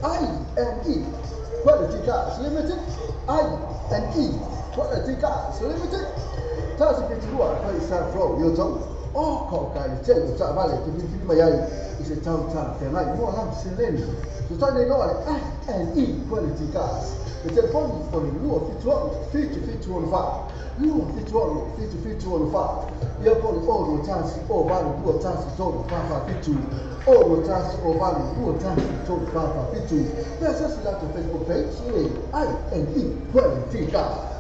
I&E Quality Cars Limited, I&E Quality Cars Limited. 他是别之路啊，可以上 flow 有走，哦，靠，盖这个咋办嘞？这边这么样，一些早餐点来莫浪是练的，就在那个 I&E Quality Cars。你这风风路非做非就非做了发，路非做路非就非做了发，要不你二路暂时二八路路暂时做了发发非做。二路暂时二八路路暂时做了发发非做。那这是那个 Facebook page I&E Quality Cars。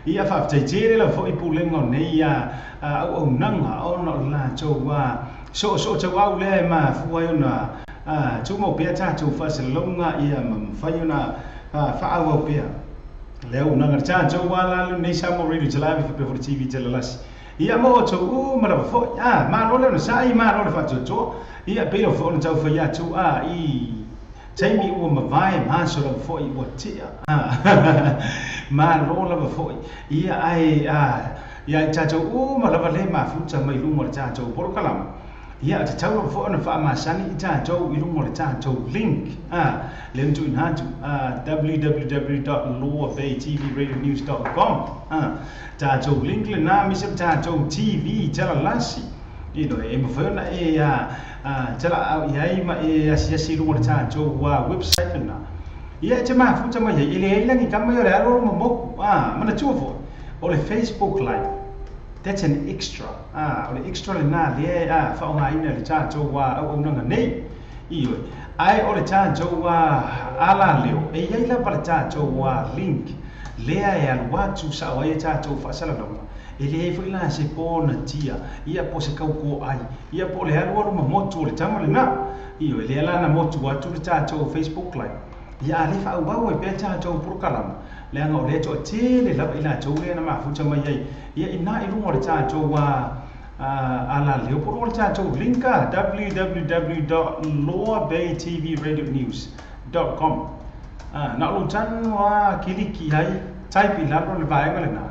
Ia faafetaitele la foʻi pulega o nei ia auaunaga ona o le latou soosoo tauau lea e mafua ai ona tumau pea tatou faasalalauga ia ma mafai ona faaauau pea le auaunaga le tatou ala lenei Samoa Radio Talavi faapea foi le TV Talalasi ia mo outou uma lava foʻi malo le ona saʻi malo le faatoatoa ia pei lava foi ona taufai atu i taimi ua mavae maso lava foʻi ua tea malo lava foʻi ia ai ia tatou uma lava le mafuta mai luga o le tatou polokalama ia tatau lava foʻi ona faamasani i tatou i luga o le tatou link le na tuuina atu www.loabaytvradionews.com tatou link lenā mise ma tatou TV talalasi ino e mafai ona e talaau i ai ma e asiasi i luga o le tatou website lena ia e te mafuta mai ai e leai lagi kama ia o le alo ma moku manatua foʻi o le Facebook Live, that's an extra o le extra lenā lea faaaogaina le tatou auaunaga nei ioe ae o le tatou alaleo e iai lava le tatou link lea e alu atu saʻo ai e tatou faasalalauga e leai foʻi la se pona tia ia po se kauko ai ia po le alu alu mamotu o le tama lenā ioe lea la na motu atu le tatou Facebook Live ia a le faauau ai pea tatou polokalama leaga o lea toatele lava i latou lea na mafuta mai ai ia ina i luga o le tatou alaleo po luga o le tatou link www.loabaytvradionews.com na o lou tanu kiliki ai type i lalo le vaega lenā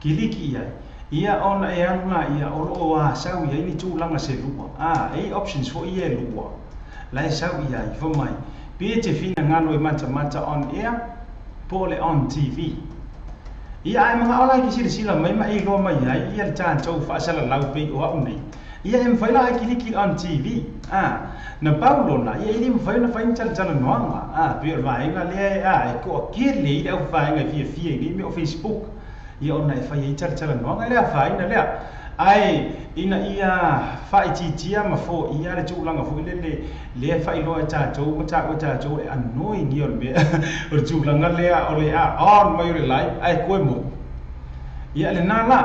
kiliki ai ia ona e alu la ia o loo sau i ai ni tulaga se lua e options foʻi ia e lua la e sau i ai fai mai pe te finagalo e matamata on air Po le on TV. Ia ai mga ola ki sila sila mai mai lo mai ai ia le tatou faasalalau pei o au nei. Ia e mafai la ai kiliki on TV. Na paulo na ia ili mafai na fai talanoaga. Pei o le vaega lea e toatele i le auvaega e fiafia i nei mea o Facebook. Ia ona e fai ai talatalanoaga lea afaina lea. Ae ina ia faaitiitia ma foia le tulaga foi lele lea faailoa e tatou ma taua e tatou e annoying ia o le mea o le tulaga lea o le on mai o le live ae koe mo. Ia lena la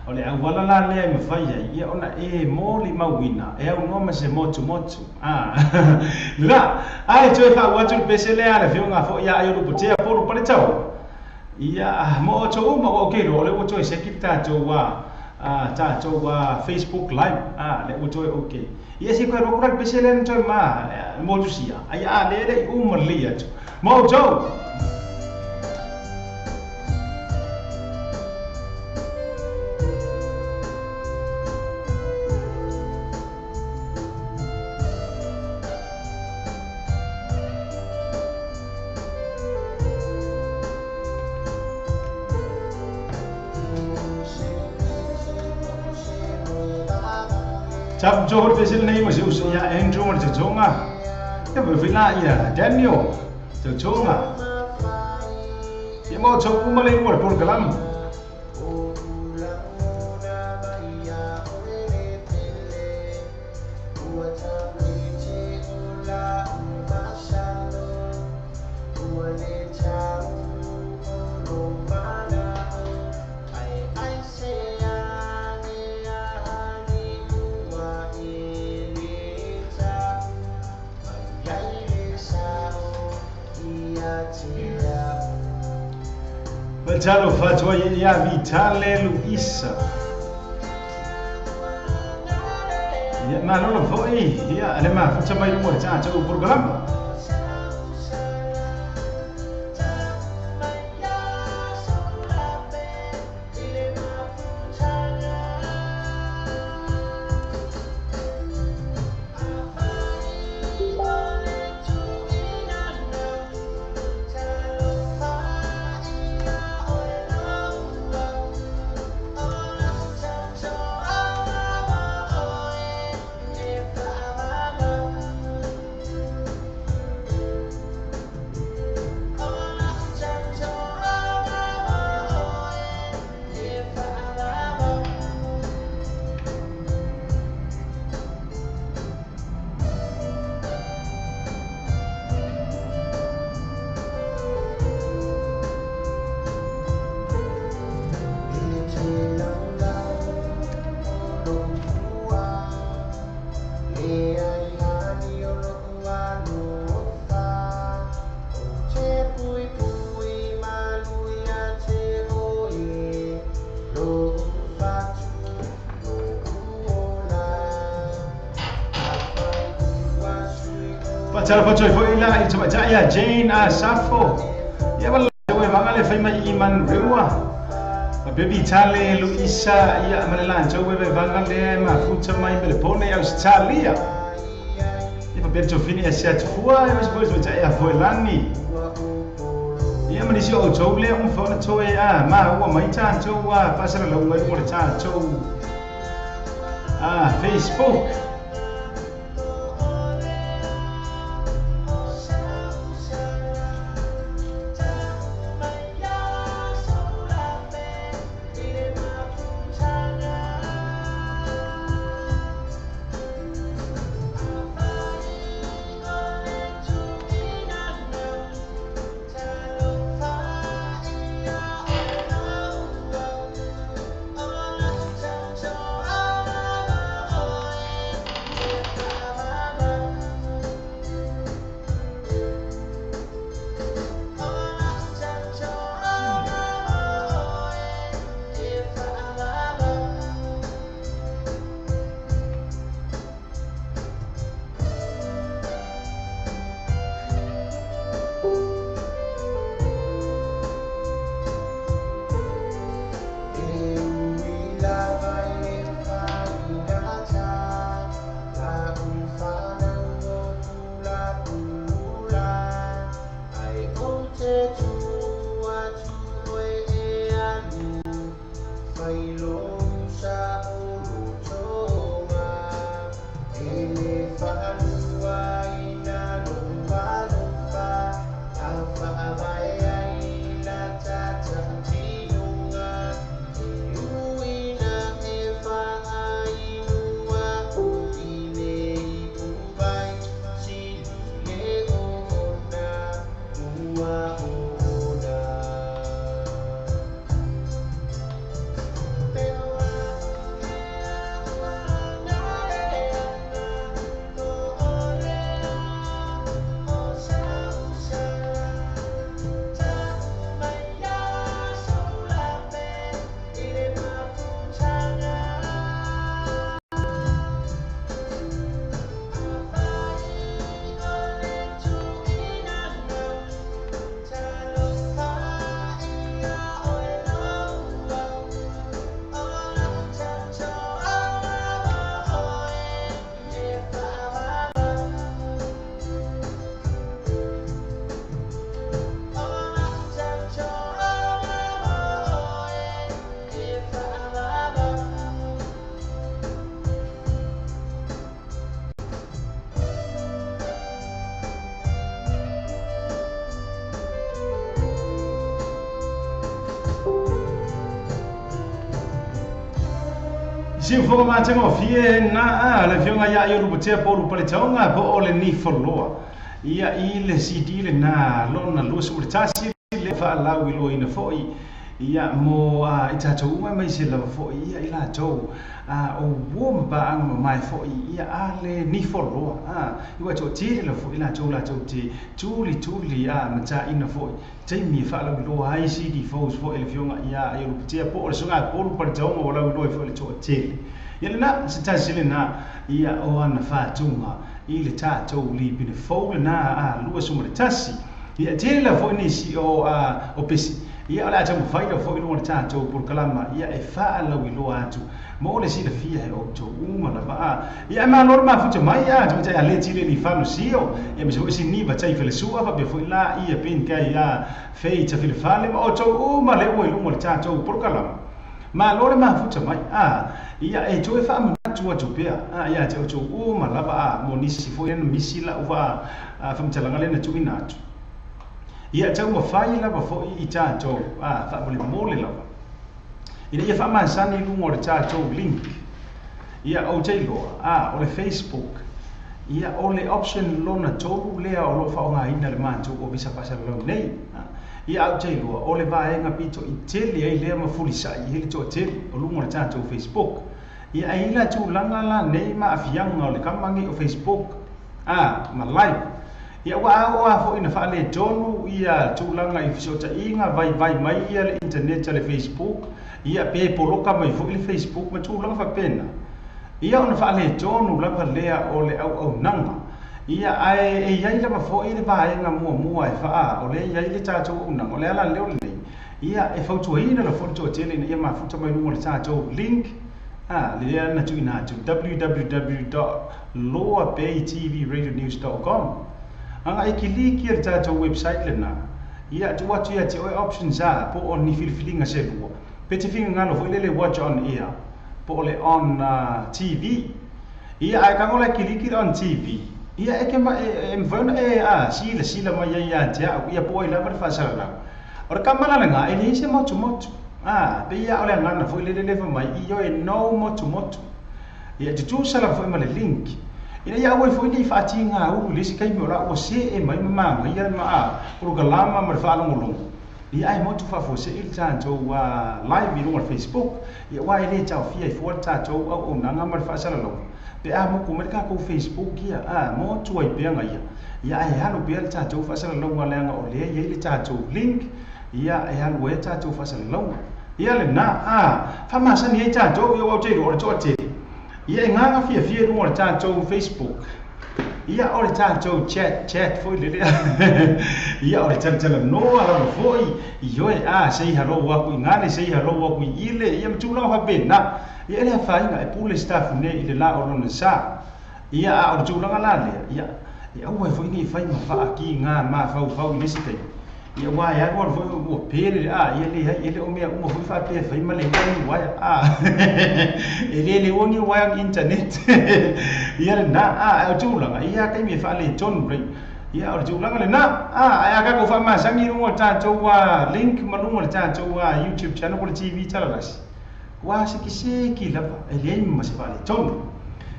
o le auala la lea e mafai ai ia ona e molimauina e aunoa ma se motumotu. La ae toe faaua atu le pese lea le afioga foi ia ai o lupotea polu paletau. Ia mo o tou uma ua okay loa o le ua toe seki le tatou tatou Facebook live le ua toe okay. Ia se koe rokura le pese lea na toe ma motusia. Ai a le le uma lelei atu. Mo outou. Tap johor pese nei ma se uso ia Andrew ma le tonga. Ia vela ia Daniel te tonga. Ia mo tou uma le ua le program. Talo fatua ia Vitale Luisa. Ia malolo foi ia le mafuta mai luga o le tatou program. Talo fatua foi la i tamatai ia Jane Asafo. Ia wala we vanga le fai mai iman rewa. Ma baby Tale Luisa ia ma le lantou we vanga le mafuta mai me le pone Australia. Ia pa berto fini e se atufua e mas pois vai ia foi lani. Ia ma nisi o tou le um fona toe a ma ua mai tatou a faasalalau ai mo le tatou Facebook. Si fo ma tengo fie na le fionga ya yo lu te po lu pale taonga po o le ni foloa ia i le CD le na lona lu su le tasi le fa la wi lo ina fo i ia mo a i tatou uma mai se lava fo ia i la tou a o womba ang mai fo ia a le ni foloa a i wa to ti le fo i la tou te tuli tuli a mata ina fo te mi fa la wi lo ai CD fo fo le fionga ia i lu te po le sunga po lu pale taonga o la wi lo fo le to te ia le na se tasi le na ia o ana fa tunga i le tatou li pine fo le na a lua suma le tasi ia te la fo ni si o a o pesi ia o le ata mawhai la fo i lunga le tātou porokalama ia e whaalau i loa atu mo le sila fia he o tō uma lava a ia e māloro mafuta mai a tamatai a le tile ni whanu sio ia me se ni vatai fele sua fa pe fo i la ia pen kai a fei ta fele fale ma o tō uma le ua i lunga le tātou porokalama māloro mafuta mai a ia e tō e whaamanatu atu pea a ia te o tō uma lava a mo nisi fo ia misi la uva a whamtalanga le na tuina atu ia tau mawhai lava fo i tātou a whaamole mole lava ina ia whaamasani lunga o le tātou link ia o teiloa a o le Facebook ia o le option lona tolu lea o lo whaonga ina le mātou o visa whaasalalau nei ia au teiloa o le vaenga pito i tele ai lea mafulisai i hele toa tele o lunga o le tātou Facebook ia ai la tūlanga la nei ma afianga o le kamangi o Facebook a ma live ia ua ao a fo ina whaale tonu ia tūlanga i fisota inga vai vai mai ia le internet le Facebook ia pe poloka mai fo i le Facebook ma tūlanga whapena ia ona whaale tonu lapa lea o le au au nanga ia ae e iai lapa fo i le vaenga mua mua e whaa o le iai le tātou au nanga o le ala leo nei ia e fautuaina la fo le toa tele ina ia mafuta mai lunga le tātou link a le ea na tuina atu www.loabaytvradionews.com anga e kiliki le tātou website le na ia tu atu ia te oe options a po o ni filifilinga se lua pe te finga ngalo fo ile le watch on air po o le on TV ia ai kangola kiliki on TV ia e ke ma e mvona e a sila sila mai ia te au ia po i lava le faasalalau o le kamala le ngā e le se motu motu a pe ia o le ngana fo ile le leva mai i o e no motu motu ia tutu sala fo ma le link ina ia ua foi ni whaatinga ulu le si kaimi o la ua se e mai mamanga ia ma a porokalama ma le whaalongolongo ia ai motu whaafo se i le tātou live i lunga le Facebook ia ua e le tau fia i fua le tātou au au nanga ma le whaasalalauga pe a moku mai le kākou Facebook ia a motu ai peanga ia ia ai halu pea le tātou whaasalalauga leanga o lea ia i le tātou link ia e halu e tātou whaasalalauga ia le na a whamasani ai tātou ia wau te o le toa tele ia e nganga fia fia lunga le tātou Facebook ia o le tātou chat chat foi le lea ia o le tala tala noa lava foi i oe a sei halo aku i ngale sei halo aku i ile ia matulanga whapena ia le hawhainga e pule staff ne i le la o lona sa ia a o le tulaga la lea ia ia aua e foi nei whai ma whaaki ngā ma whau whau i lesi tei Ia wa ia wa foi ua pele a ia le hai ele o mea uma foi faapea fai ma le ni uaea a e le le ua ni uaea ni internet ia lena a ai o tulaga ia taimi e faaletonu rei ia o le tulaga lena a ae a tatou faamasagi i luga o le tatou link ma luga o le tatou YouTube channel po o le TV talalasi ua sekiseki lava e leai ma se faaletonu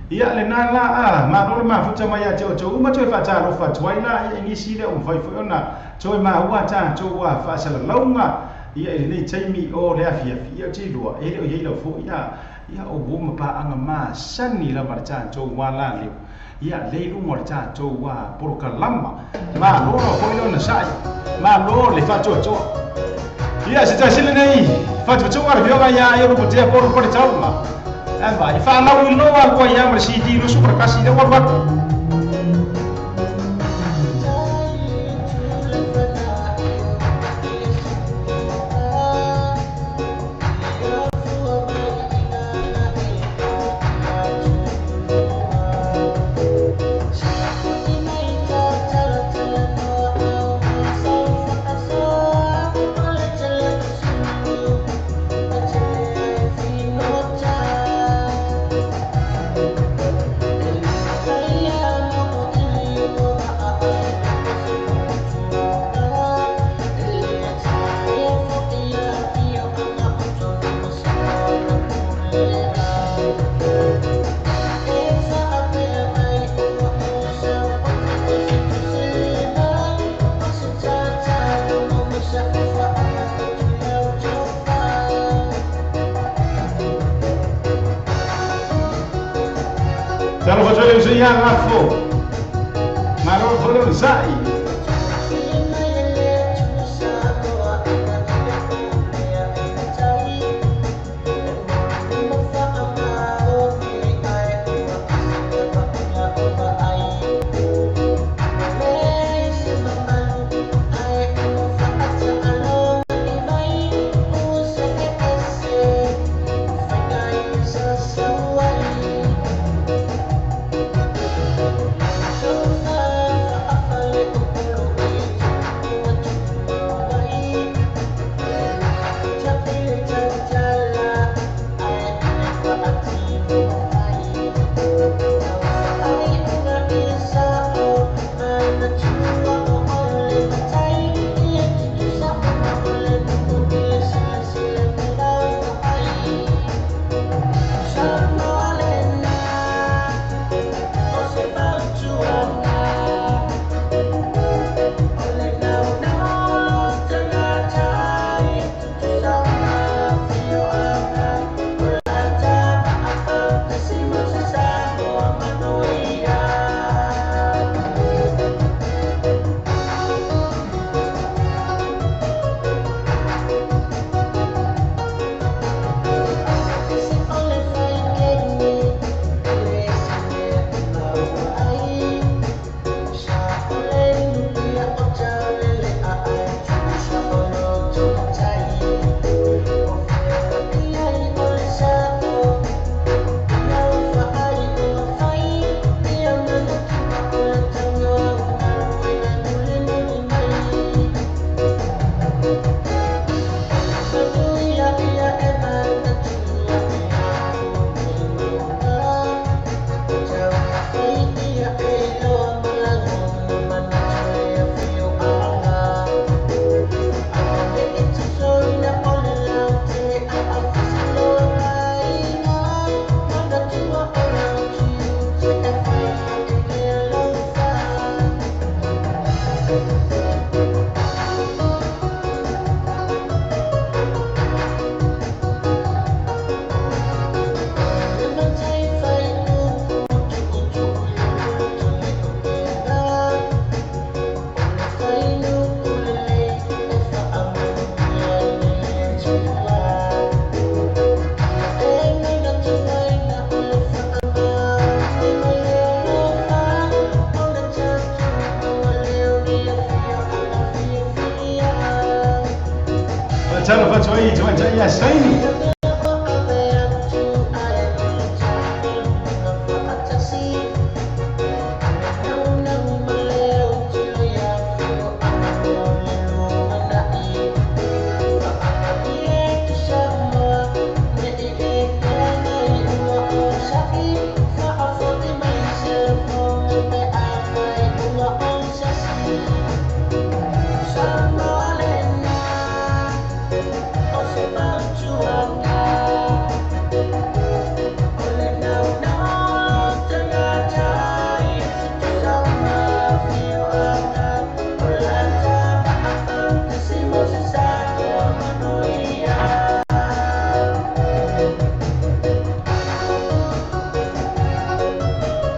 ia lena la a malo le mafuta mai ia te outou uma toe faatalofa atu ai la ia i nisi lea ua mafai foi ona toe maua tatou faasalalauga ia i lenei taimi o le afiafi ia o te iloa e le o iai lau foi ia ia o uo ma paaga masani lava le tatou la leo ia lei luga o le tatou polokalama malo lau foi le onosai malo le faatoatoa ia se tasi lenei faatupatuga le fioga ia ia luputea po lupo le taula e vai whanau i loa kua ia ma le CD lusu prakasi le waru atu.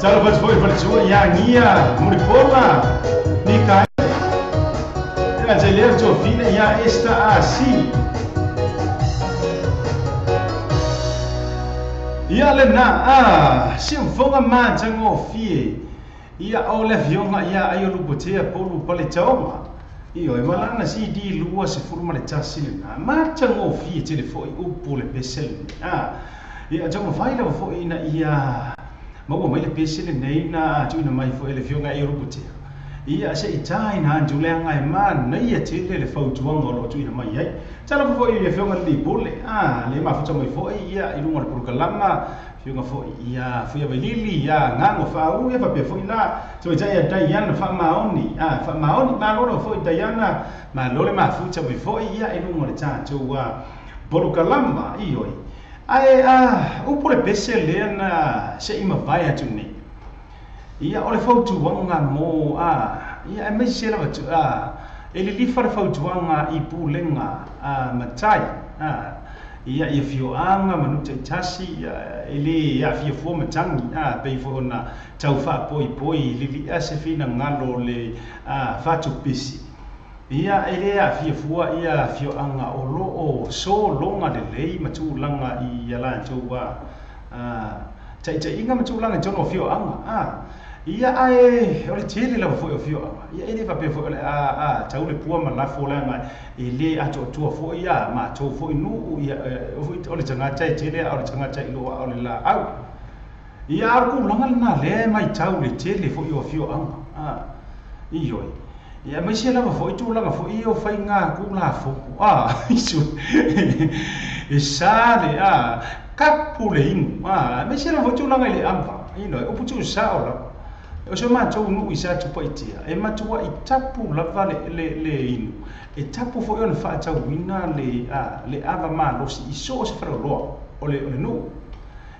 Talofa atu foi i faletua ia Agia Mulipola Mikaele. E le gata i lea o le tuafine ia Esther Asi. Ia lena a siufoga matagofie ia o le afioga ia Aiolupotea Polu Paletaoga. Ioe, ma lana CD 21 lena. Matagofie tele foi upu le pese lenei. A ia taumafai lava foi ina ia maua mai le pese lenei na tuuina mai foi e le afioga ia Aiolupotea. Ia se i taina atu leaga e manaia tele le fautuaga o lo o tuuina mai ai. Talofa foi i le afioga i le Lipole, a le mafuta mai foi ia i luga o le polokalama, afioga foi ia Fuiavailili, ia Gago Faauu, ia faapea foi la tamaitai ia Diana Faamaoni, a Faamaoni, malo lava foi Diana, malo le mafuta mai foi ia i luga o le tatou polokalama, ioe. Ae a upu le pese lea na se i mavae atu nei. Ia o le fautuaga mo a ia aemaise lava tu a e lilifa le fautuaga i pulega a matai a ia i afioaga ma nuu taitasi ia e le aafia fua matagi a pei foi ona tau faapoipoi lili'a se finagalo o le a fatupisi ia e le aafia fua ia afioaga o lo o sologa lelei ma tulaga i a latou a taitaiga ma tulaga i totonu o afioaga. A ia ae o le tele lava foi o afioaga ia e le faapea foi o le a tau le pua ma lafo leaga e le atoatoa foi ia matou foi nuu ia o le tagata e tele a o le tagata i loa o le laau. Ia a o le tulaga lena lea e matau le tele foi o afioaga. A ioe. Ia aemaise lava foi tulaga foi ia o faiga kulafono. A isu e sa le a kapu le inu. A aemaise lava foi tulaga i le ava. Ioe, upu tuusao lava. O si o matou nuu i Satupaitea, e matuai tapu lava le, le, le inu. E tapu foi ona faatauina le, a, le ava malosi i so o se faleoloa o le, o le nuu.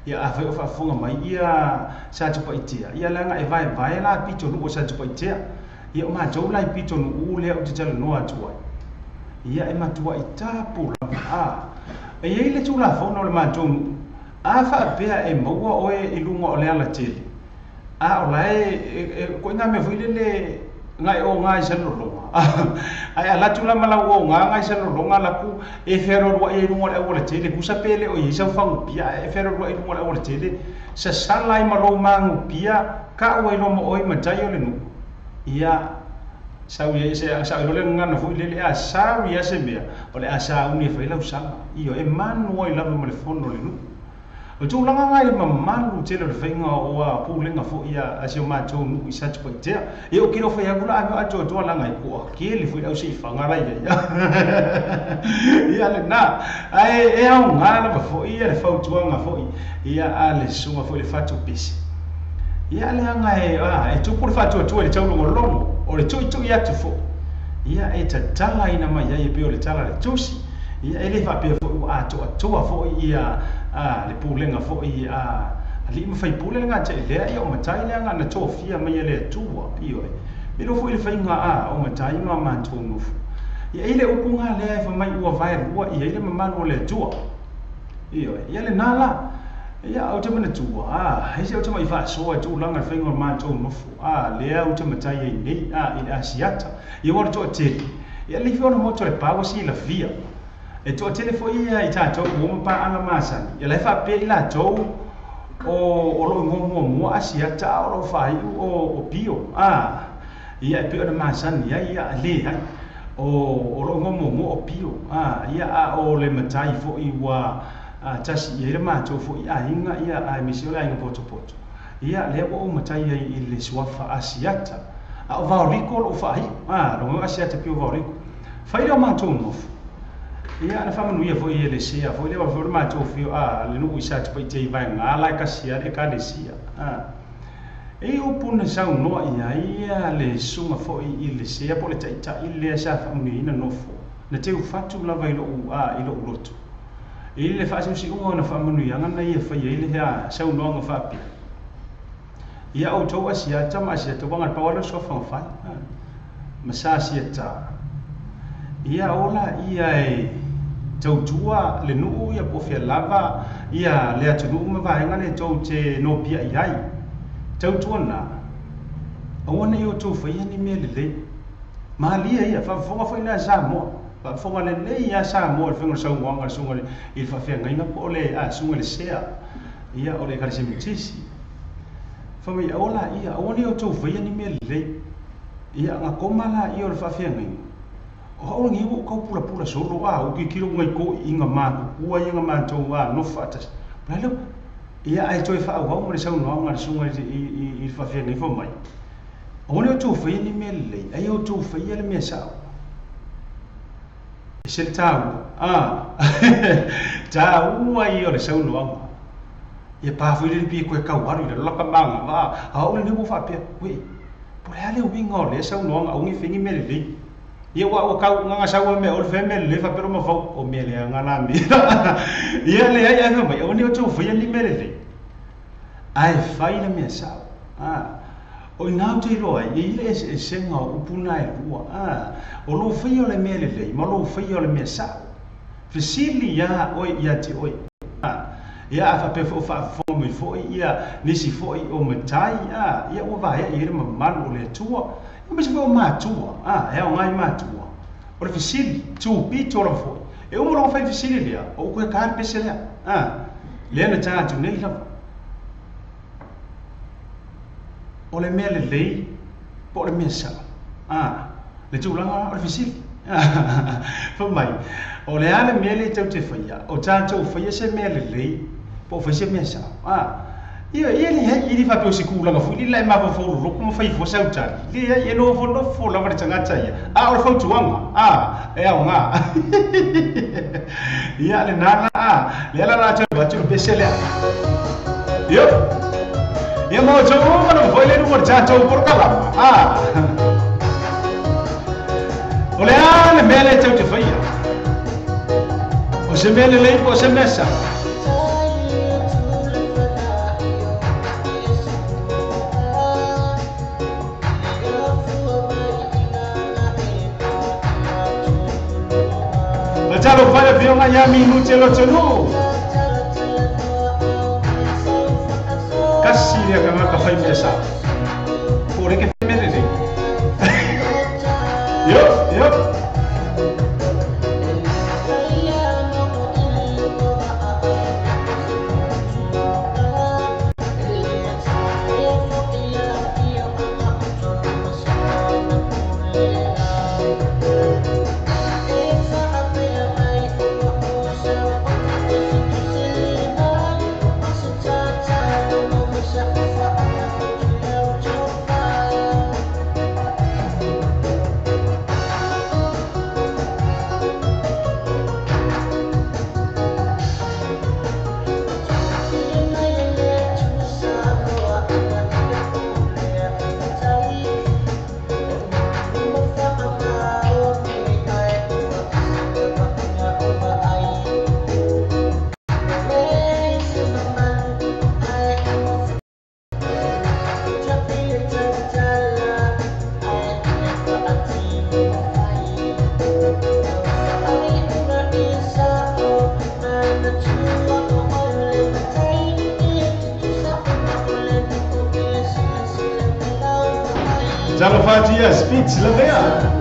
Ia afai o faafofoga mai ia Satupaitea, ia leaga e vaevae la pitonuu o Satupaitea. Ia o matou la i pitonuu lea ou te talanoa atu ai, ia e matuai tapu lava. A e i ai le Tulafono o le matou nuu, a faapea e maua oe i luga o le alatele, a o la e koe ngā mea foi lele ngai o ngā i salolonga. Ae ala atu la ma lau o ngā ngai salolonga laku e whearorua i luga o le aualatele, kusa pele o i sau whangupia, e whearorua i luga o le aualatele, sasala ai ma lou mangupia, ka ua iloa mo oe matai o le nuu. Ia, sau ia se sau le ngana foi lele a sau ia se mea o le a sauni e fai lau sala. Io e manu ai lava ma le fono o le nuu. O le tulaga lena i le mamalu tele o le faiga o a pulega foi a si o matou nuu i Satupaitea. Ia o kilo fai atu la ave atoatoa laga e koa kele foi au seifaga la ia ia. Ia lena ae e aoga lava foi ia le fautuaga foi ia a le susuga foi le fatupese. Ia leaga e a e tupu le faatuatua i le taulogologo o le tuitui atu foi. Ia e tatalaina mai ai e pei o le tala a le tusi. Ia e le faapea foi ua atoatoa foi ia a le pulega foi a alii ma faipule le gata i lea ia o matai leaga na tofia mai e le Atua. Ioe. E iloa foi le faiga a o matai ma matou nofo. Ia e i le upu ga lea e fai mai ua vaelua i ai le mamalu o le Atua. Ioe. Ia lena la. Ia ou te manatua, a, aise ou te mai faasoa i tulaga i le faiga o le matou nofo, a, lea ou te matai ai nei, a, i le Asiata. Ia ua le toatele. Ia le ifi ona motu o le pa ua silafia. E toatele foi ia i tatou ua ma paaga masani. Ia la e faapea i latou o, o lo o igoa muamua Asiata a o lo o faaiu o, o Pio. A, ia e pei ona masani ai, ia leai. O, o lo o igoa muamua o Pio. A, ia a o le matai foi ua tasi i ai le matou foi aiga, ia aemaise o le aiga potopoto. Ia lea ua ou matai ai i le suafa Asiata. A o Vaoliko o lou faaiu. A, lou Asiata pio Vaoliko. Fai lea o matou nofo. Ia na faamanuia foi e le sea foi lea foi le matou fio a le nuu i Satupaitea i vaega la e kasi a le ekalesia. A, e upu na saunoa i ai ia le susuga foi i le sea po o le taitai lea sa faamanuiaina nofo. Na teu fatu lava i lou a i lou loto. I le faasiusiuga o na faamanuiaga na ia fai ai le saunoaga faapea, Ia outou Asiata ma Asiata uaga le pau lea o suafaga fai, ma sa Asiata, ia ola ia e tautua le nuu ia po o fea lava ia le atunuu ma vaega lea tou te nopiai ai. Tautuana aua nei outou faia ni mea lelei. Malie ia faafofoga foi lea Samoa. Faafofoga lelei ia Samoa i le faiga o le saunoaga a le susuga i le faafeagaiga po o le susuga i le sea ia o le Ekalesia Metotisi. Fai mai aua laia, aua nei outou faia ni mea lelei. Ia gakoma laia o le faafeagaiga. O au lenei ua ou tau pulapula solo a, ua tilotilo i nai toeaiina matutua ia na matou nofo faatasi. O le a le Ia ae toe faaauau ma le saunoaga a le susuga i le faafeagaiga fai mai, Aua ne i outou faia ni mea lelei, a ia outou faia le mea sao. E ese le taua, a taua ia o le saunoaga. Ia pa foi lele pei e toe tau alu i lalo laka magavaa, a o au lenei ua faapea, Uei, po o le a le uiga o lea saunoaga aua ne i faia ni mea lelei. Ia ua ua tau gaga sau a mea o le fea mea lelei faapea loma fau o mea leaga la mea. Ia leai ae fai mai aua ne i outou faia ni mea lelei ae fai le mea sao. A o i ina ou te iloa ai e i ai le eseesega o upu na e lua. A o lou faia o le mea lelei ma lou faia o le mea sao. Fesili iā oe ia te oe. A ia a faapea foi o faafofoga mai foi ia nisi foi o matai, a ia ua vaea i ai le mamalu o le Atua. Aemaise foi o matua, a, e aoga i matua. O le fesili, tu pito lava foi. E uma loa ona fai le fesili lea, o ou toe ta le pese lea, a, lea na ta atu nei lava. O le mea lelei po o le mea sao? A, le tulaga o le fesili. Fai mai, o le a le mea lea tou te faia? O tatou faia se mea lelei po o fai se mea sao? A, Ia, ia leai, e le faapea o se tulaga foi lele la e mafaufau loloto ma fai fua sau tali. Leai, e nofonofo lava le tagata ia. A o le fautuaga, a, e aoga. Ia, lena la, a, lea la la toe avatu le pese lea. Ia, ia ma outou uma lava foi le luga o le tatou polokalama, a. O le a le mea lea tou te faia? O se mea lelei po o se mea sao? Talofa i le Afioga ia Minute Lotonuu. Kasi lea tagata fai mea sao. Po o le ke fai mea lelei. Yo, yo. Talofa atu ia Spitz Lavea.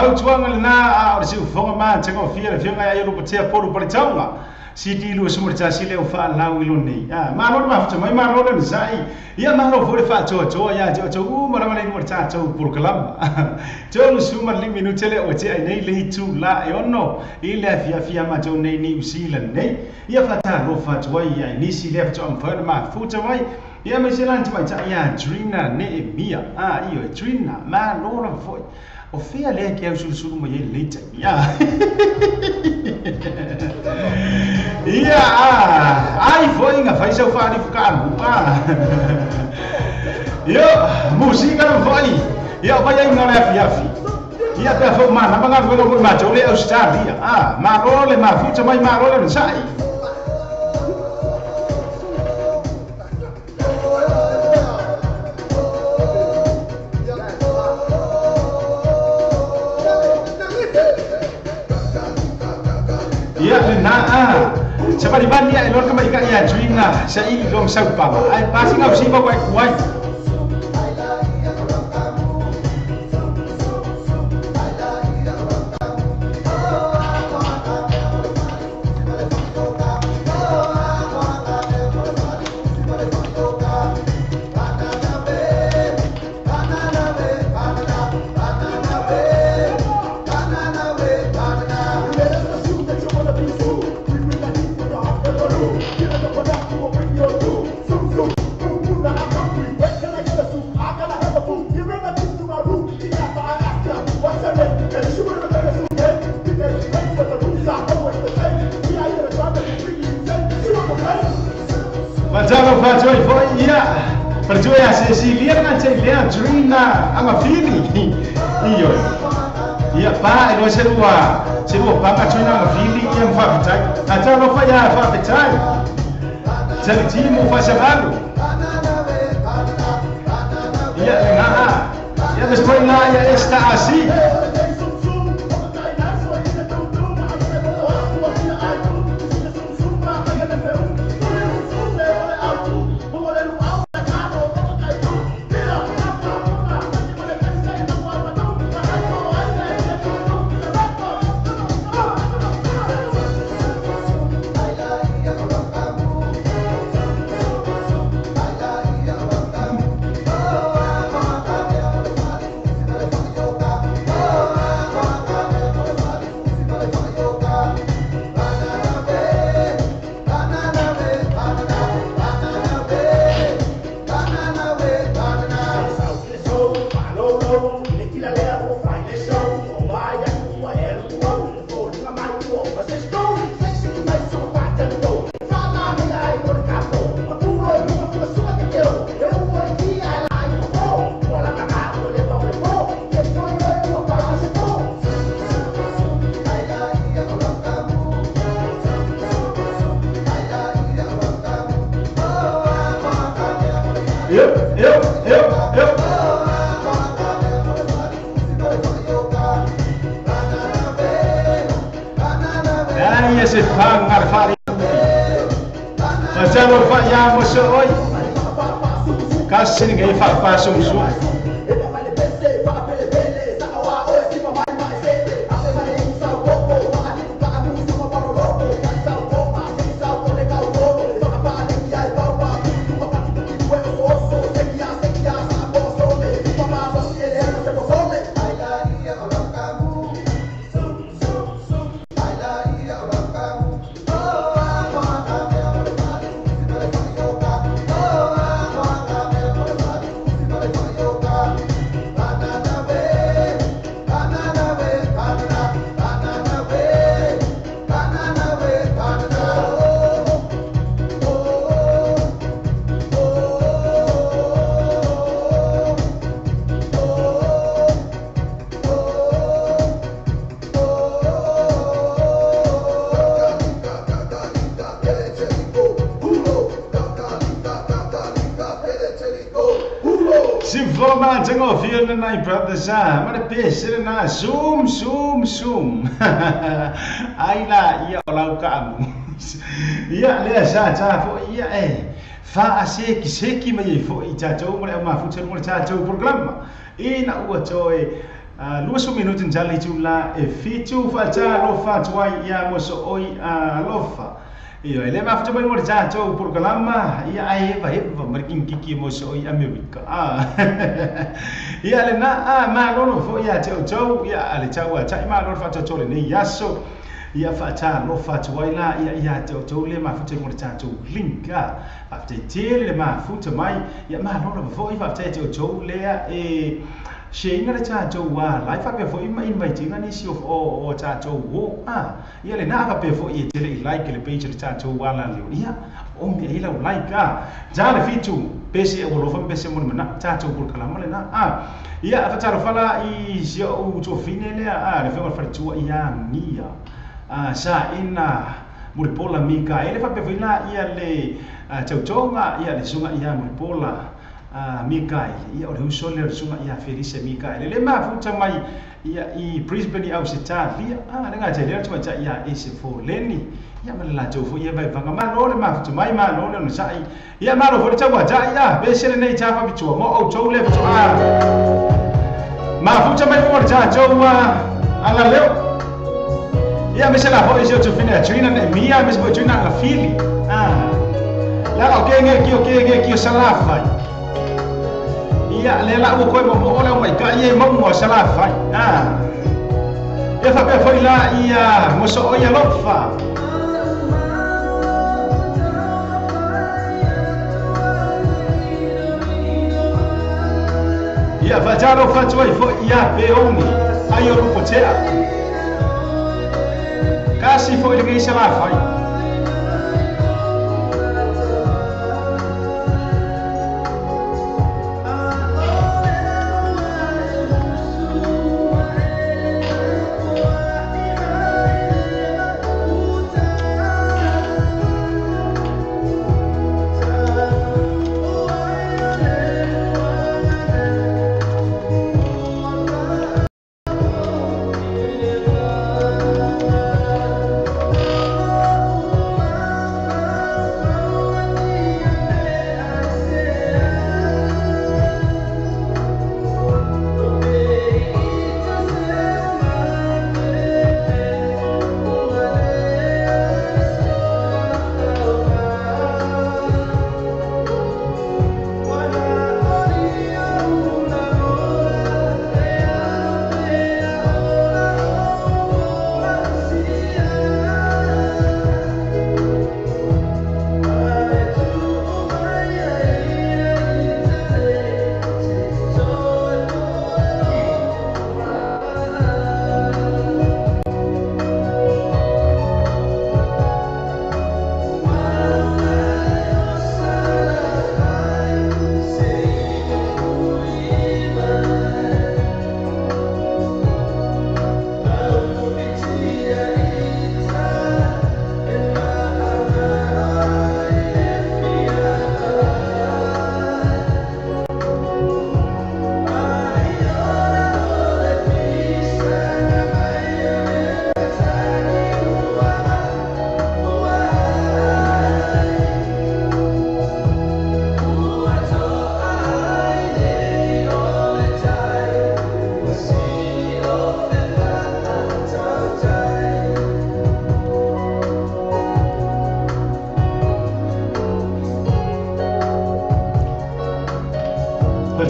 Fautuanga lena a o le siufoga ma tegofia le afioga ia Iorupatea Polu Paletaoga CD 21 lea ua faalau i lonei. Malo le mafuta mai, malo le nasai. Ia malo foi le faatoatoa ia te outou uma lava le igoa o le tatou polokalama. 35 minute le ua tea ai nei le itu la e ono i le afiafi a matou nei Niu Sila nei. Ia faatalofa atu ai ia nisi lea faatoa mafai ona mafuta mai. Ia mai se lani tamaitai ia Trina Neemia. Ioe Trina, malo lava foi. O fea lea ke au sulusulu mai ai lenei taimi. Ia ai foi nga fai sau faalifu kaalu. Ia musika lava foi. Ia o vai ai nga o le afiafi. Ia pea foi malama galuega foi matou le Australia. Malo le mafuta mai, malo le nasai. Ia lena sabalibali ia e lona ka maikaʻi ia Trina saʻili lo ma saupaga ae pasiga usiva ua e kuai. Fatalo fatoi foi ia Pertua ia Cecilia nga te lea Trina Angafili. Ioe. Ia pa e loa se lua panga Trina Angafili ia mawhaapitai. Atalo fa ia whaapitai. Talitimu fasavalu. Ia le ngaa. Ia despois nga ia esta asi. Eu. Ai, se panga fari. Fatalo fa ia mo so oi. Kasi ngai fa fa sum su. Voma tango fia na brothers a ma le pese na zoom zoom zoom. Ai la ia o lau ka amu. Ia le sa ta fo ia e. Fa a se ki se ki mai fo i ta tau mo le ma fu te mo le ta tau programa. E na ua toe 20 minuti njali tula e fitu fa ta lo fa tuai ia mo so oi a lofa. Iyo ele ma futa mai ta tau programa ia ai va va marking kiki mo so i America. Ia le na a ma lo fo ia tau tau ia ale tau a tai ma lo fa tau le nei yaso. Ia fa ta lo fa tuai la ia ia tau tau le ma futa mo ta tau link a. Fa te le ma futa mai ia ma lo fo i fa te tau tau le e Shenga le ta tau wa lai fa pe fo ima invite ni si o ta tau wo a ia le na fa pe fo i tele i like le page le ta tau wa la le ia o mi e la like a ja le fitu pese o lo fa pese mo na ta tau por kala mo le na a ia fa ta fa la i si o to fine le a le fa fa tu ia nia a sa ina Muripola mika ele fa pe fo ina ia le tau tonga ia le sunga ia Muripola Mikael ia o le uso le sunga ia Felice Mikael le ma futa mai ia i Brisbane i Australia a le nga le tu mai ia e se fo leni ia ma la tu fo ia vai vanga ma lo le ma futa mai ma lo le no sai ia ma lo fo ta wa ta ia be se le nei ta fa bitu mo o to le tu a ma futa mai mo ta to wa ala leo ia me se la fo se tu fina trina ne mia me se fo trina la fili a la o ke nge ki o ke nge ki o salafa ia le la o koe mo o le mai ka ia mo mo sala fai ah ia fa pe foi la ia mo so ia lo fa ia fa ja lo fa tuai fo ia pe oni ai o rupo tea kasi foi le ke sala fai.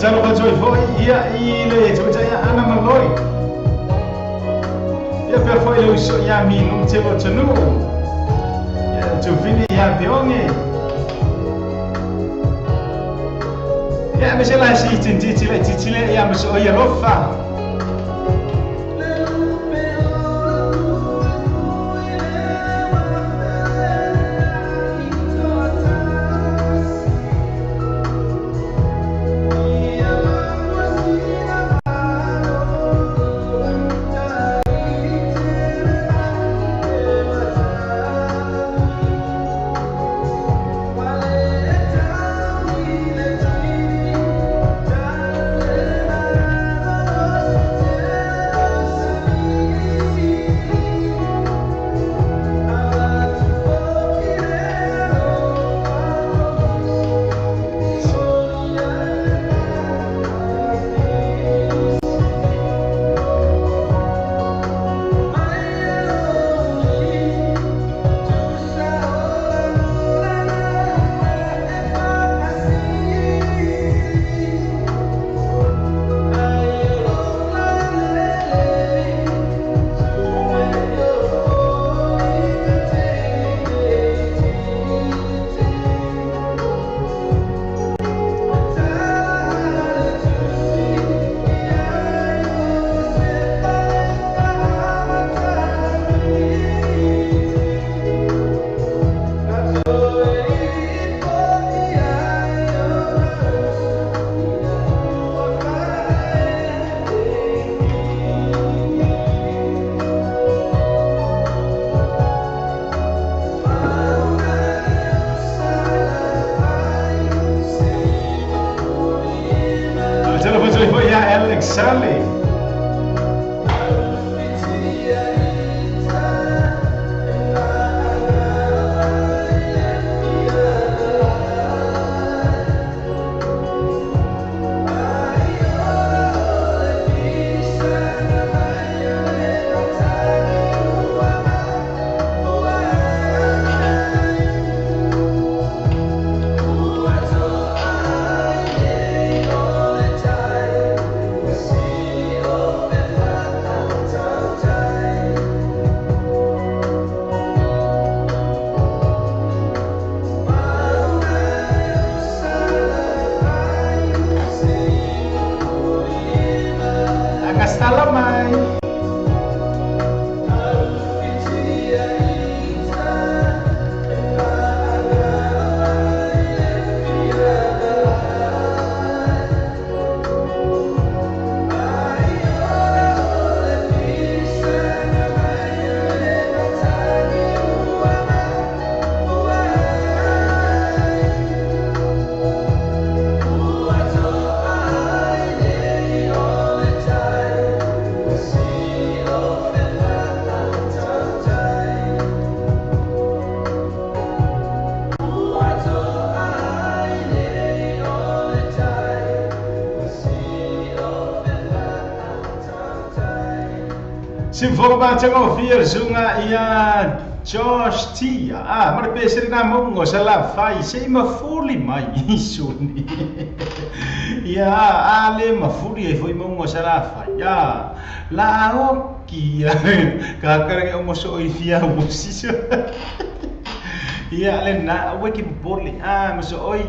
Talo fa toi foi ia i le tuta ia ana maloi ia per foi le uso ia mi no te lo tanu ia tu vini ia pionge ia me se la si tin ti le ti le ia me so ia lo fa. Charlie. Se vou bater com o zunga ia Josh Tia. Ah, mas pesir na mongo se lá faz se ma fuli mai isso ni. Ia ale ma fuli foi mongo se lá faz. Ya la o ki ka ka o mo so ifia o siso. Ia le na o ki poli. Ah, mas oi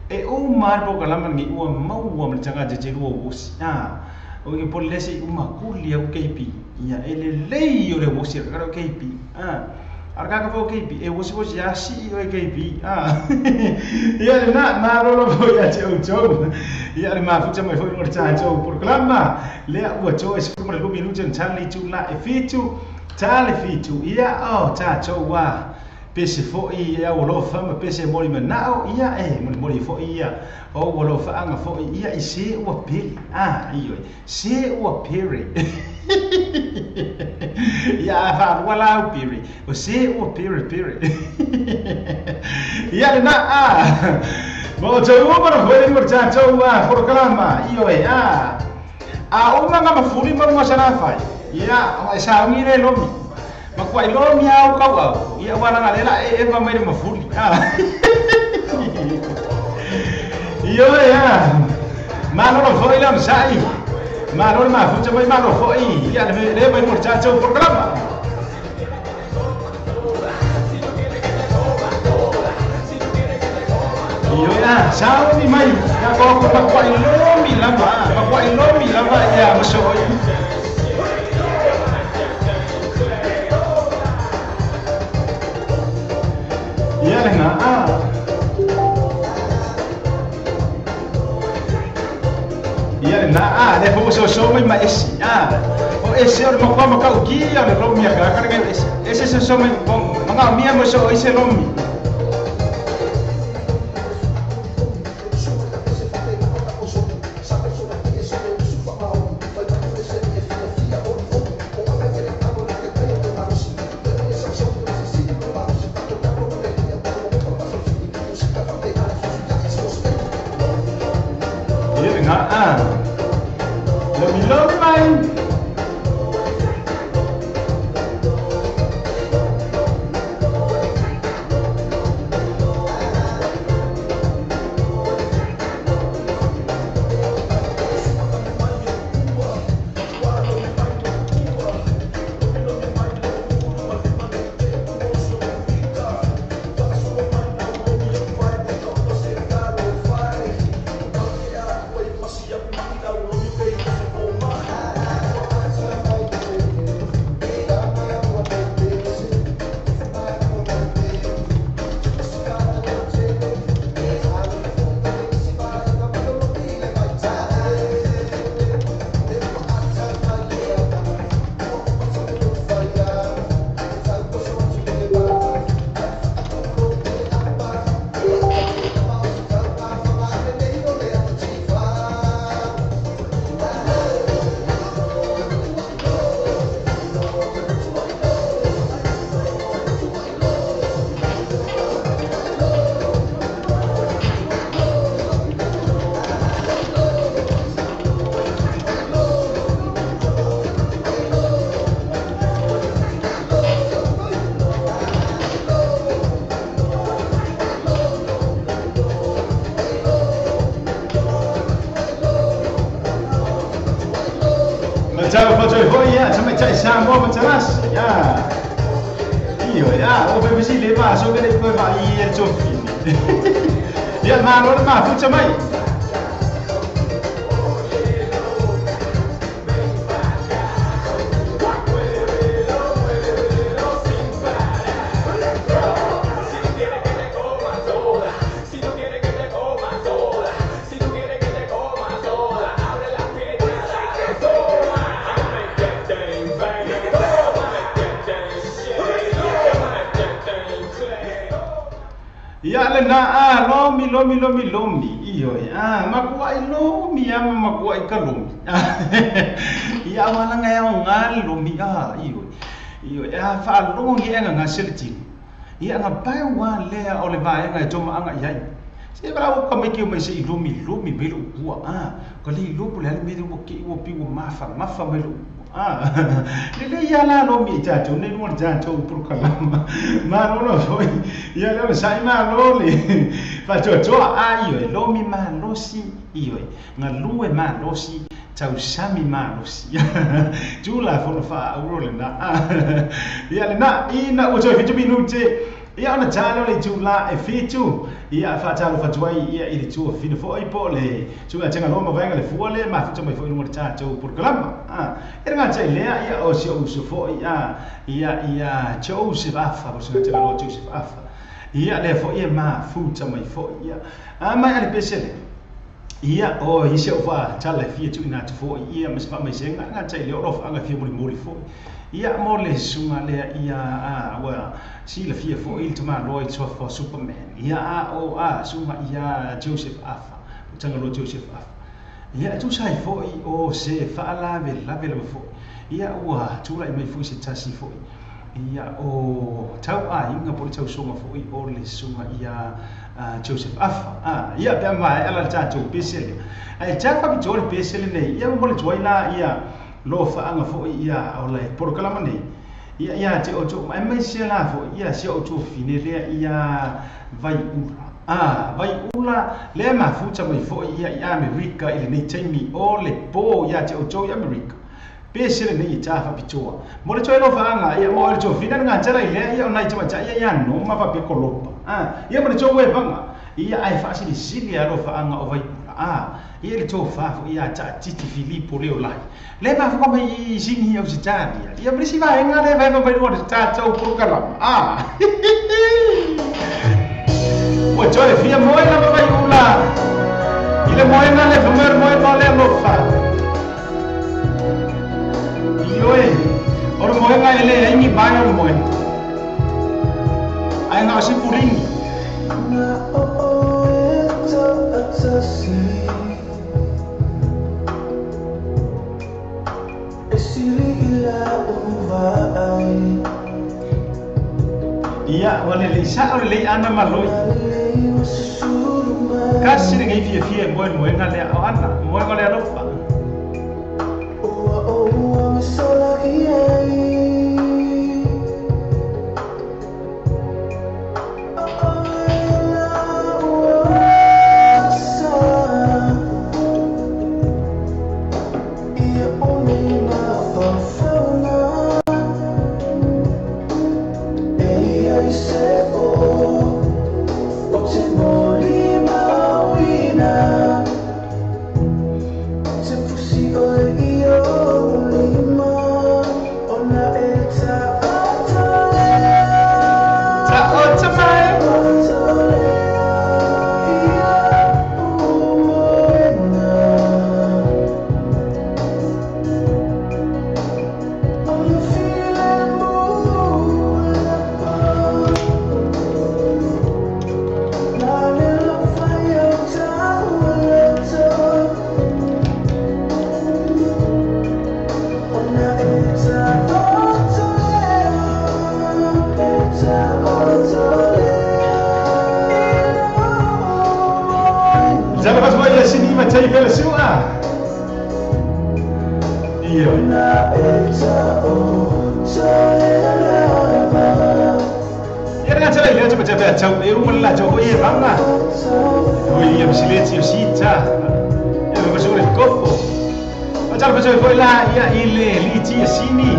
e o mar po kalama ni o mau o me tanga je o si. Ah, o ki poli se uma kuli o KP. Ia ele lei o le wosi ka o KP. Ah, arka ka fo KP e wosi wosi ya si o KP. Ah. Ia le na ma ro lo fo ia che o jo. Ia le ma fu che mai fo no cha jo por klama le ua jo es fu mo lu chen Charlie chu la e fitu Charlie fitu ia o cha jo wa pese fo ia o lo fa ma pese moli manao ia e moli moli fo ia o o lo fa anga fo ia i se ua pili ah io se ua piri ia fa wala piri o se ua piri piri ia na ah mo te o para foi mo cha cho wa por kalama io e ah a uma nga mafuli mo mo sana fai ia o sa ngi le lomi ma kwa ilo mi au kau au ia wala nga lela e ma mai mafuli ah io ya ma no foi la sai ma no ma fu mai ma no foi ia le le mai mo cha cho programa io ya sao ni mai ya ko ko ma kwa ilo mi la ma kwa ilo mi la ma ya mo so ia le na ah ia le na ah le fo so so mai ma esi ah o esi o ma kwa ma ka uki ia le lo mia ka ka esi esi so so mai ma nga mia mo so esi lo mi ia tamaitai Samoa ma Talasi ioe o fefesili ai vaaso ke le'i toe vaai e le tofine ia malo le mafuta mai. Ia le na lomi lomi lomi lomi ioe makuai lomi ama makuai ka lomi ia walanga ia nga lomi ioe ioe faalogo ngi anga nga sele tino ia nga pai wa lea o le vaega e tomaʻaga i ai se vala ua kamai mai se i lomi lomi mai loʻu pua ka le iloa po le ale mea ua keʻi ua pi ua mafa mafa mai loʻu lelei ia la lomi i tatou nei luga le tatou polokalama malo foi ia lea saʻi malo le faatoatoa ioe lomi malosi ioe galue malosi tausami malosi tulafono faaaulo lena ia lena ina ua toe 7 minute ia ona talo le itula e 7 ia faatalo fatuai ia i le tuafine foʻi po le suga tagaloa ma vaega le fua le mafuta mai foʻi luga le tatou polokalama e legatai lea ia o si ou uso foʻi ia ia Joseph Afa po suga tagaloa Joseph Afa ia lea foʻi e mafuta mai foʻi ia mai ale pesele ia o isi o faatala e fia tuuina atu foʻi ia ma se faamaisega gatai lea o lofaaga fia molimoli foʻi ia mo le susuga lea ia ua silafia foʻi le tamāloa i le suafa Superman ia o susuga ia Joseph Afa tagaloa Joseph Afa ia e tusa ai foʻi o se faalavelave lava foʻi ia ua tulaʻi mai foʻi se tasi foʻi ia o tauaiga po le tausoga foʻi o le susuga ia Joseph Afa ia pe maea la le tatou pese lea ae tafapitoa le pese lenei ia mo le tuai la ia lofaaga foʻi ia o le polokalama nei ia ia te outou mai mai se la foʻi ia si outou fine lea ia Vaiula Vaiula lea mafuta mai foʻi ia i Amerika i lenei taimi o le po ia te outou i Amerika pese lenei e tafapitoa mo le toe lofaaga ia mo le tofina le gatala i lea ia o nai tamaitai ia ia noma faapea kolopa ia mo le tou evaga ia ae faasilisili a lofaaga o Vaiula ia le tofā foʻi ia taatiti Filipo leo lai le mafuka mai i sini Ausitalia ia ma lisi vaega le vaega mai luga le tatou polokalama ua toe fia moe lava Vaiula i le moega le famoe moega o le alofa ioe o le moega e le ai ni vae o le moega ae na o se pulini. Ia ua lelei saʻo lelei ana maloi kasi le gai fiafia e moe moega lea o ana moega le alofa. Tala fa foi la ia i le liti sini.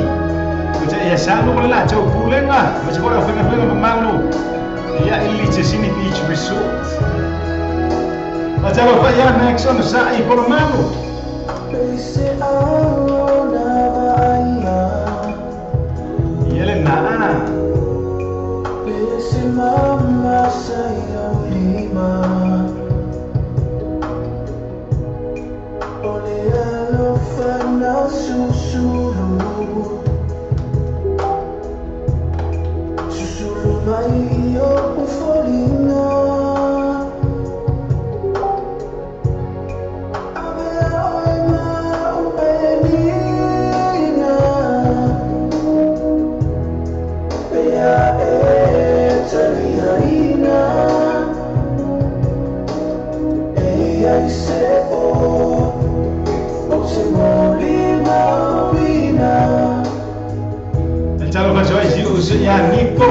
Ia sa no la tau pulenga, ma se fora fenga fenga malu. Ia i liti sini beach resort. Tala fa ia next on sa i polo malu. Ia le na. Ya Nico,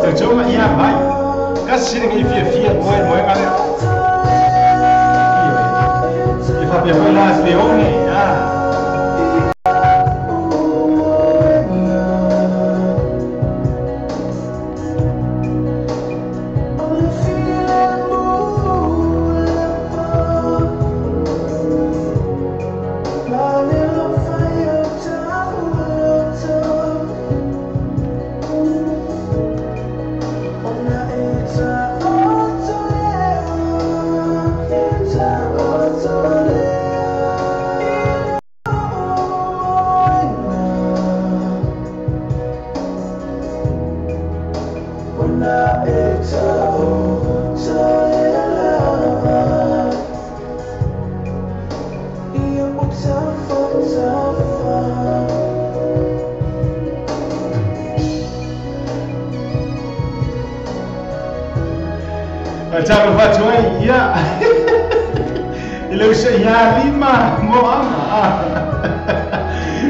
te ya vai. Kasi ni fia fia moe moe ngale. E fa per la Leone, ah. Talo fa ia. Ile usa ia lima mo ama.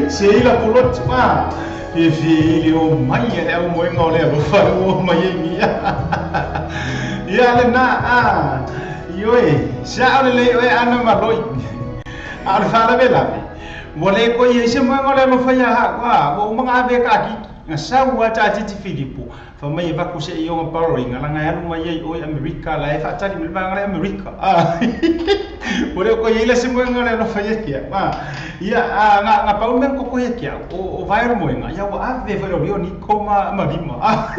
Se ila pulot pa. E fi ile o mai le o mo ngole o fa o mai ni. Ia le na a. Ioe, sa ole le o ana maloi. A fa la vela. Mo le ko ia se mo ngole mo fa ia ha wa, o manga ve ka ki. Nga saua ta titi Filipo fa mai va ku se i o borrowing ala ngai alu mai o America la e fa tali mi ba ngai America ah mo le ko ia le se mo ngale no fa ia kia ah ia nga nga pa un ko ko ia kia o vai ro mo nga ia wa ave fa ro ni ko ma ma ah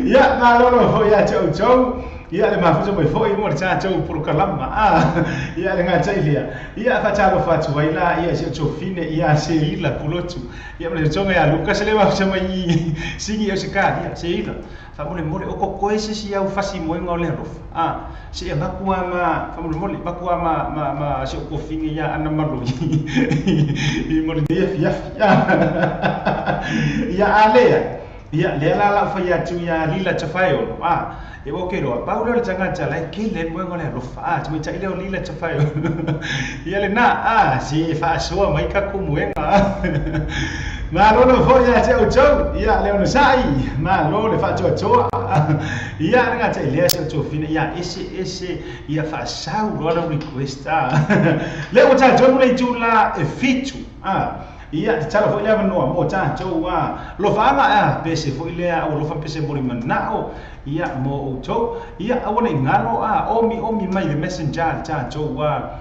ia na lo lo ia chau chau ia le ma fu mo fo i mo cha chau por kalama ah ia le nga cha ilia ia fa cha lo fa chu ila ia se chu fine ia se ila pulochu ia le chonga ia Lucas le ma se mai singi o se ka ia se ila fa mo le mo le o ko ko ese si au fasi mo nga le ro ah se ba ku ma fa mo le mo le ba ku ma ma ma se ko fine ia ana malo i mo le ia ia ia ale ia le la la fa ia tu ia lila chafaio ah e o ke ro pa le changa cha la ke le mo ngole ro fa tu cha ile lila chafaio ia le na ah si fa so mai ka ku mo nga ma lo lo fo ia che o chou ia le no sai ma lo le fa cho cho ia nga cha ile se cho fine ia ese ese ia fa sau ro la request ah le o cha jo le chu la e fichu ah ia te tala foi lea manoa mo tātou a lo faanga a pese foi lea o lo fa pese mo manao ia mo outou ia aua nei ngalo a omi omi mai le messenger tātou a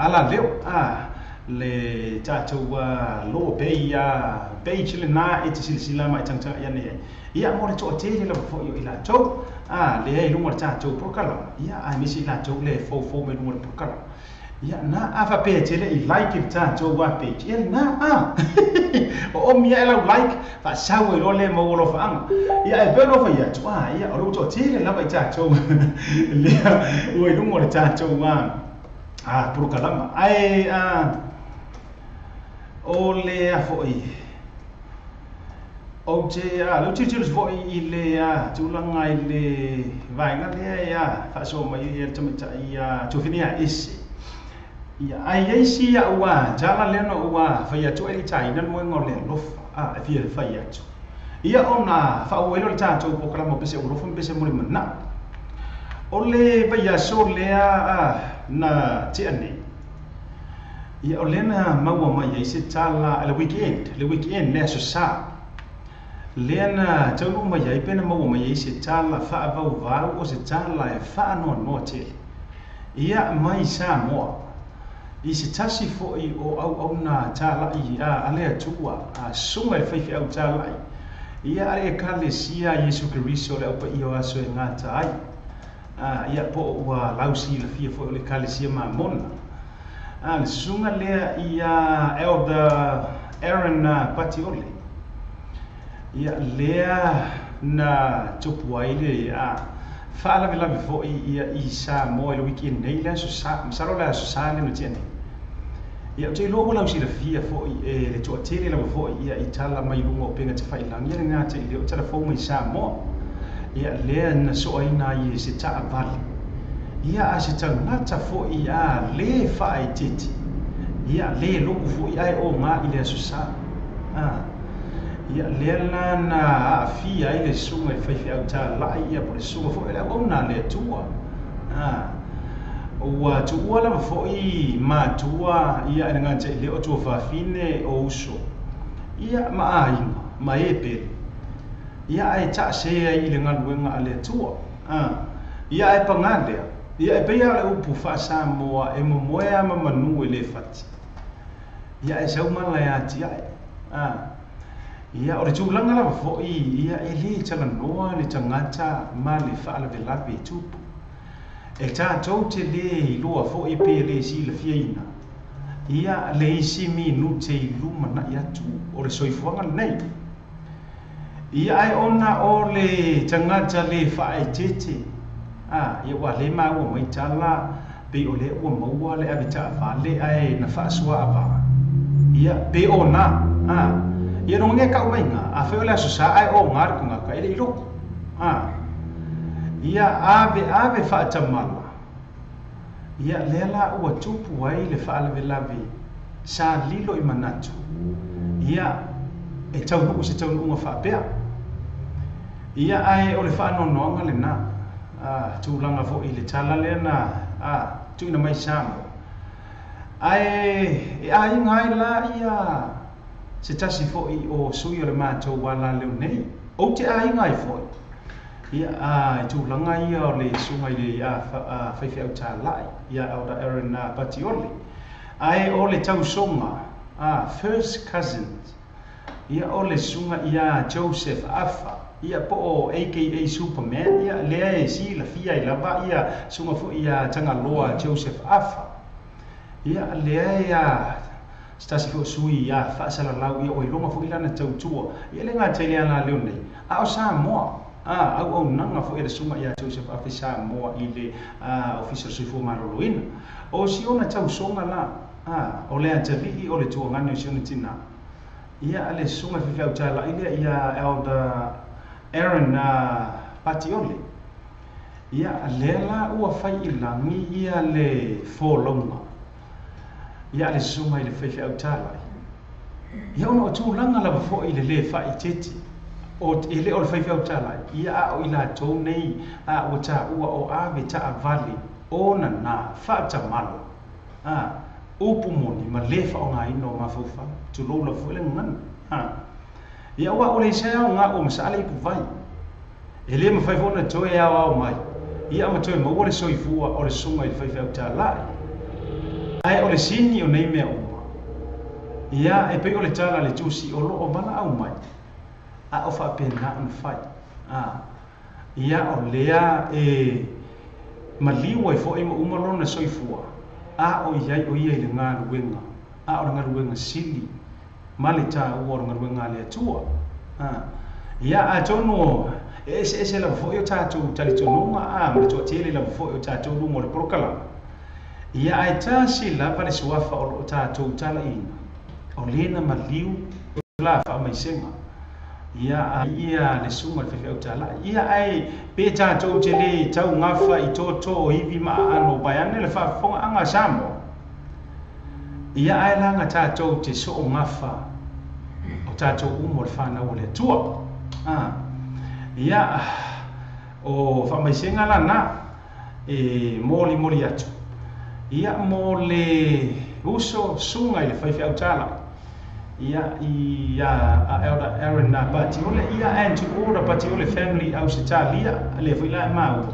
ala leo a le tātou a lo pe ia page le na e te silasila mai tangtanga ia nei ia mo le toatele lava foi o i latou a le ai luga o le tātou prokalama ia ae misi i latou le foufou mai luga o le prokalama ia na a fa pe tele i like i tātou wa page ia na a o o mia ela like fa sau e lo le mo lo fa anga ia e pe lo fa ia tu a ia o lo to tele lava i tātou le o i lunga o le tātou a a prokalama ai a o le a foi o te a lo te tele foi i le a tūlanga i le vaenga lea ia fa so mai ia tamaita ia tufinia ese ia ai ai si ia ua jala le no ua fa ia tu e tai na mo ngole lo a fia fa ia tu ia ona fa o le tātou po kala mo pese o lo fa pese mo le mana o le va ia so le a na te ane Ia o lea na maua mai ai se tala le weekend, le weekend le aso Sa. Lea na taunuu mai ai pe na maua mai ai se tala faavauvau o se tala e faanoanoa tele. Ia mai Samoa i se tasi foi o auauna talai a le Atua, a susuga i le faifeau talai, ia a le Ekalesia a Iesu Keriso le Au Paia o Aso e gata ai. Ia po o ua lausilafia foi o le Ekalesia Mamona. A le susuga lea ia Elder Aaron Patiole. Ia lea na tupu ai le faalavelave foi ia i Samoa i le weekend nei le aso Sa, masalo le aso Sa le na tea nei. Ia ou te iloa ua lausilafia foi e le toatele lava foi ia i tala mai luga o upega tafailagi ia le gata i lea o tala fou mai Samoa. Ia lea na soaina ai e se taavale ia a se tagata foi a lē faaeteete ia lē loku foi ae oga i le aso Sa. Ia lea la na aafia ai le susuga i le faifeau talai ia po o le susuga foi o le auauna a le Atua. Ua tuua lava foi matua ia e le gata i lea o tuafafine o uso ia ma aiga ma e pele ia ae taasē ai i le galuega a le Atua. Ia ae pagā lea ia e pei lava o le upu faa-Samoa e momoe lava ma manu e le fati ia ae sau mala e atiae. Ia o le tulaga lava foi ia e lē talanoa le tagata ma le faalavelave e tupu. E tatou te lē iloa foi pe lē silafiaina ia le isi minute i lumana'i atu o le soifuaga lenei. Ia ae ona o le tagata lē faaeteete, ia ua lē maua mai tala pei o lea ua maua le ave taavale ae na faasoa avā. Ia pe ona, ia luga nei kau maiga, afai o le aso Sa ae oga le tagata e le i loku. Ia ave ave faatamala, ia lea la ua tupu ai le faalavelave sa lilo i manatu, ia e taunuu se taunuuga faapea. Ia ae o le faanoanoaga lenā, tulaga foi i le tala lea na tuuina mai Samoa. Ae e aiga ai la ia se tasi foi o sui o le matou alaleo nei, ou te aiga ai foi. Ia i tulaga ia o le susuga i le faifeau talai ia Elder Aaron Patiole. Ae o le tausoga first cousins ia o le susuga ia Joseph Afa ia po o aka Superman ia lea e silafia ai lava ia susuga foi ia Tagaloa Joseph Afa. Ia lea ia se tasi foi o sui ia faasalalau ia ua iloga foi lana tautua ia le gata i le alaleo nei a o Samoa. Auaunaga foi a le susuga ia Joseph Afa i Samoa i le Ofisa o le Soifua Maloloina. O si ona tausoga la, o le atalii o le tuagane o si ona tinā. Ia le susuga i le faifeau talai lea ia Elder Aaron Patiole. Ia lea la ua fai i lagi ia le folauga ia le susuga i le faifeau talai. Ia ona o tulaga lava foi i le lē faaeteete o e le o le faifeau talai ia a o i latou nei a ua taua o ave taavale ona na faatamala upu moni ma lē faaaogaina o mafaufau tulou lava foi le gagana. Ia aua ua leai se aoga ua masaa le ipuvai e lē mafai foi ona toe aoao mai ia ma toe maua le soifua o le susuga i le faifeau talai. Ae o le sini o nei mea uma ia e pei o le tala a le Tusi o loo valaau mai a o faapena ona fai. Ia o lea e maliu ai foi ma uma lona soifua a o i ai o ia i le galuega a o le galuega sili ma le taua o le galuega a le Atua. Ia atonu e eseese lava foi o tatou talitonuga ma le toatele lava foi o tatou luga o le polokalame. Ia ae tasi lava le suafa o loo tatou talaiina o le na maliu la faamaisega ia ia le susuga i le faifeau talai. Ia ae pe tatou te lē taugafa i toto o ivi ma aano vaeane le faafofogaaga a Samoa. Ia ae laga tatou te soogafa o tatou uma o le fanau o le Atua. Ia o faamaisega lana e molimoli atu ia mo le uso suga i le faifeau tāla'i ia i a Elder Aaron na Patiole ia and to all the Patiole family Ausetalia le foi la e maua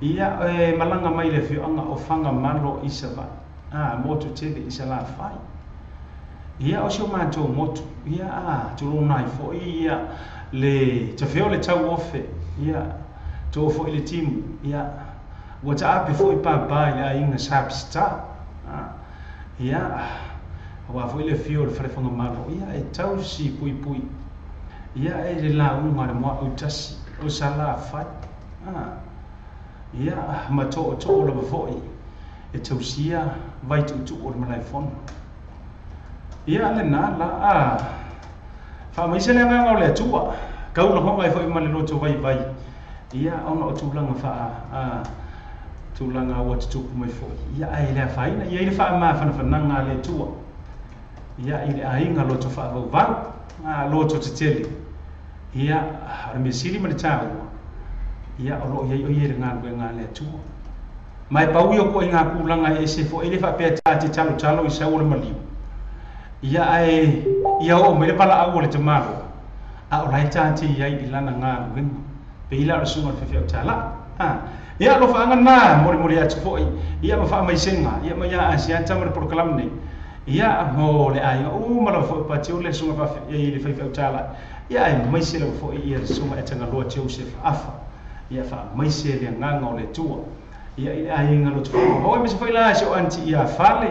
ia e malaga mai le afioaga o Fagamalo i Savaii a motu tele i Salafai ia o si o matou motu ia a tulona ai foi ia le tafea o le tauofe ia to foi le timu ia ua taape foi papa i le aiga sa Pisita ia aua foi le afio o le fale Fagamalo ia e tausi puipui ia e le lauga le muaʻu tasi o Salafai ia ma tootoo lava foi e tausia vai tuutuu o le malaefono ia lena la a faamaise le agaga o le Atua kaulagoga ai foi ma le loto vaivai ia ona o tulaga faa tulaga ua tutupu mai foi ia ae le afaina ia i le faamafanafanaga a le Atua ia i le aiga loto faavauvau loto tetele ia o le mea sili ma le taua ia o loo iai o ia i le galuega a le Atua ma e pau ia koʻi ngā kulaga e ese foʻi le faapea tate talotalo i sau o le maliu ia ae ia oo mai le valaau o le tamaloa a o lae tate iai i lana galuega pe ila o le suga o le faifeau tālaʻi ia alofaaga na molimoli atu foʻi ia ma faamaisega ia ma ia Asiata ma le polokalame nei ia mo le aiga uma lava foʻi Patiole le suga i le faifeau tālaʻi ia ae maise lava foʻi ia le suga e Tagaloa Joseph Afa ia faamaise le agaga o le Atua ia i le aiga loto faavauvau aemaise foi la si o anti ia fale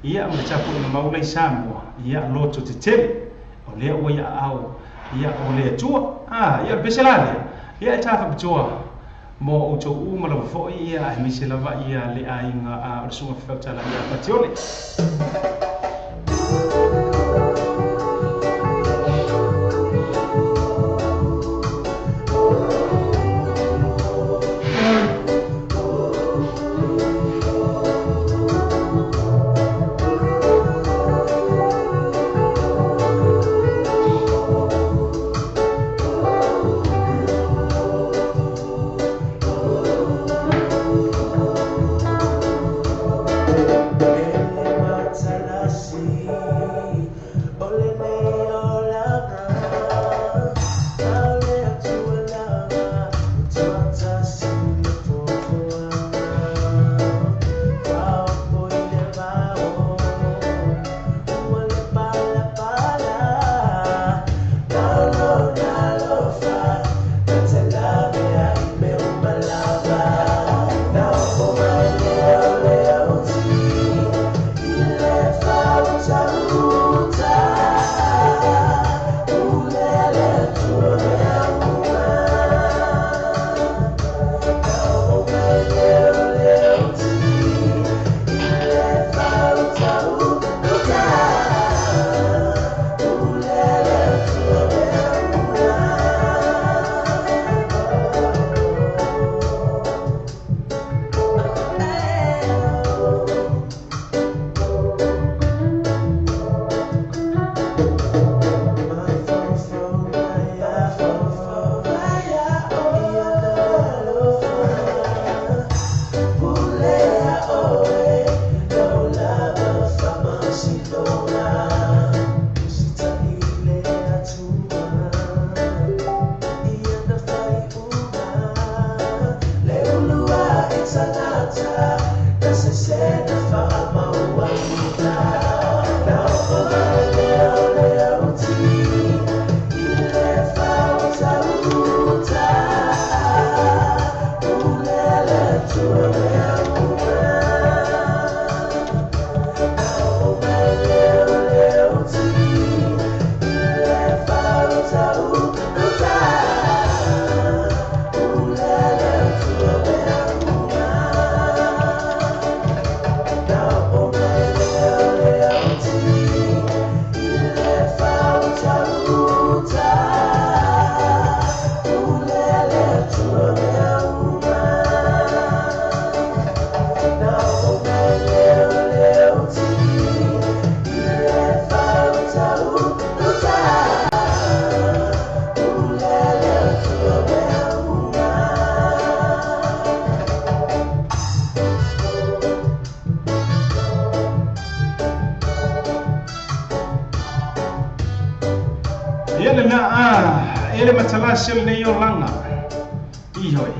ia ma le tapuaiga maula i Samoa ia loto tetele o lea ua ia aao ia o le Atua ia o le pese la lea ia e tafaapitoa mo outou uma lava foi ia aemaise lava ia le aiga o le suga faifeau tālaʻi ia Patiole. Now vasi o lenei olaga ioe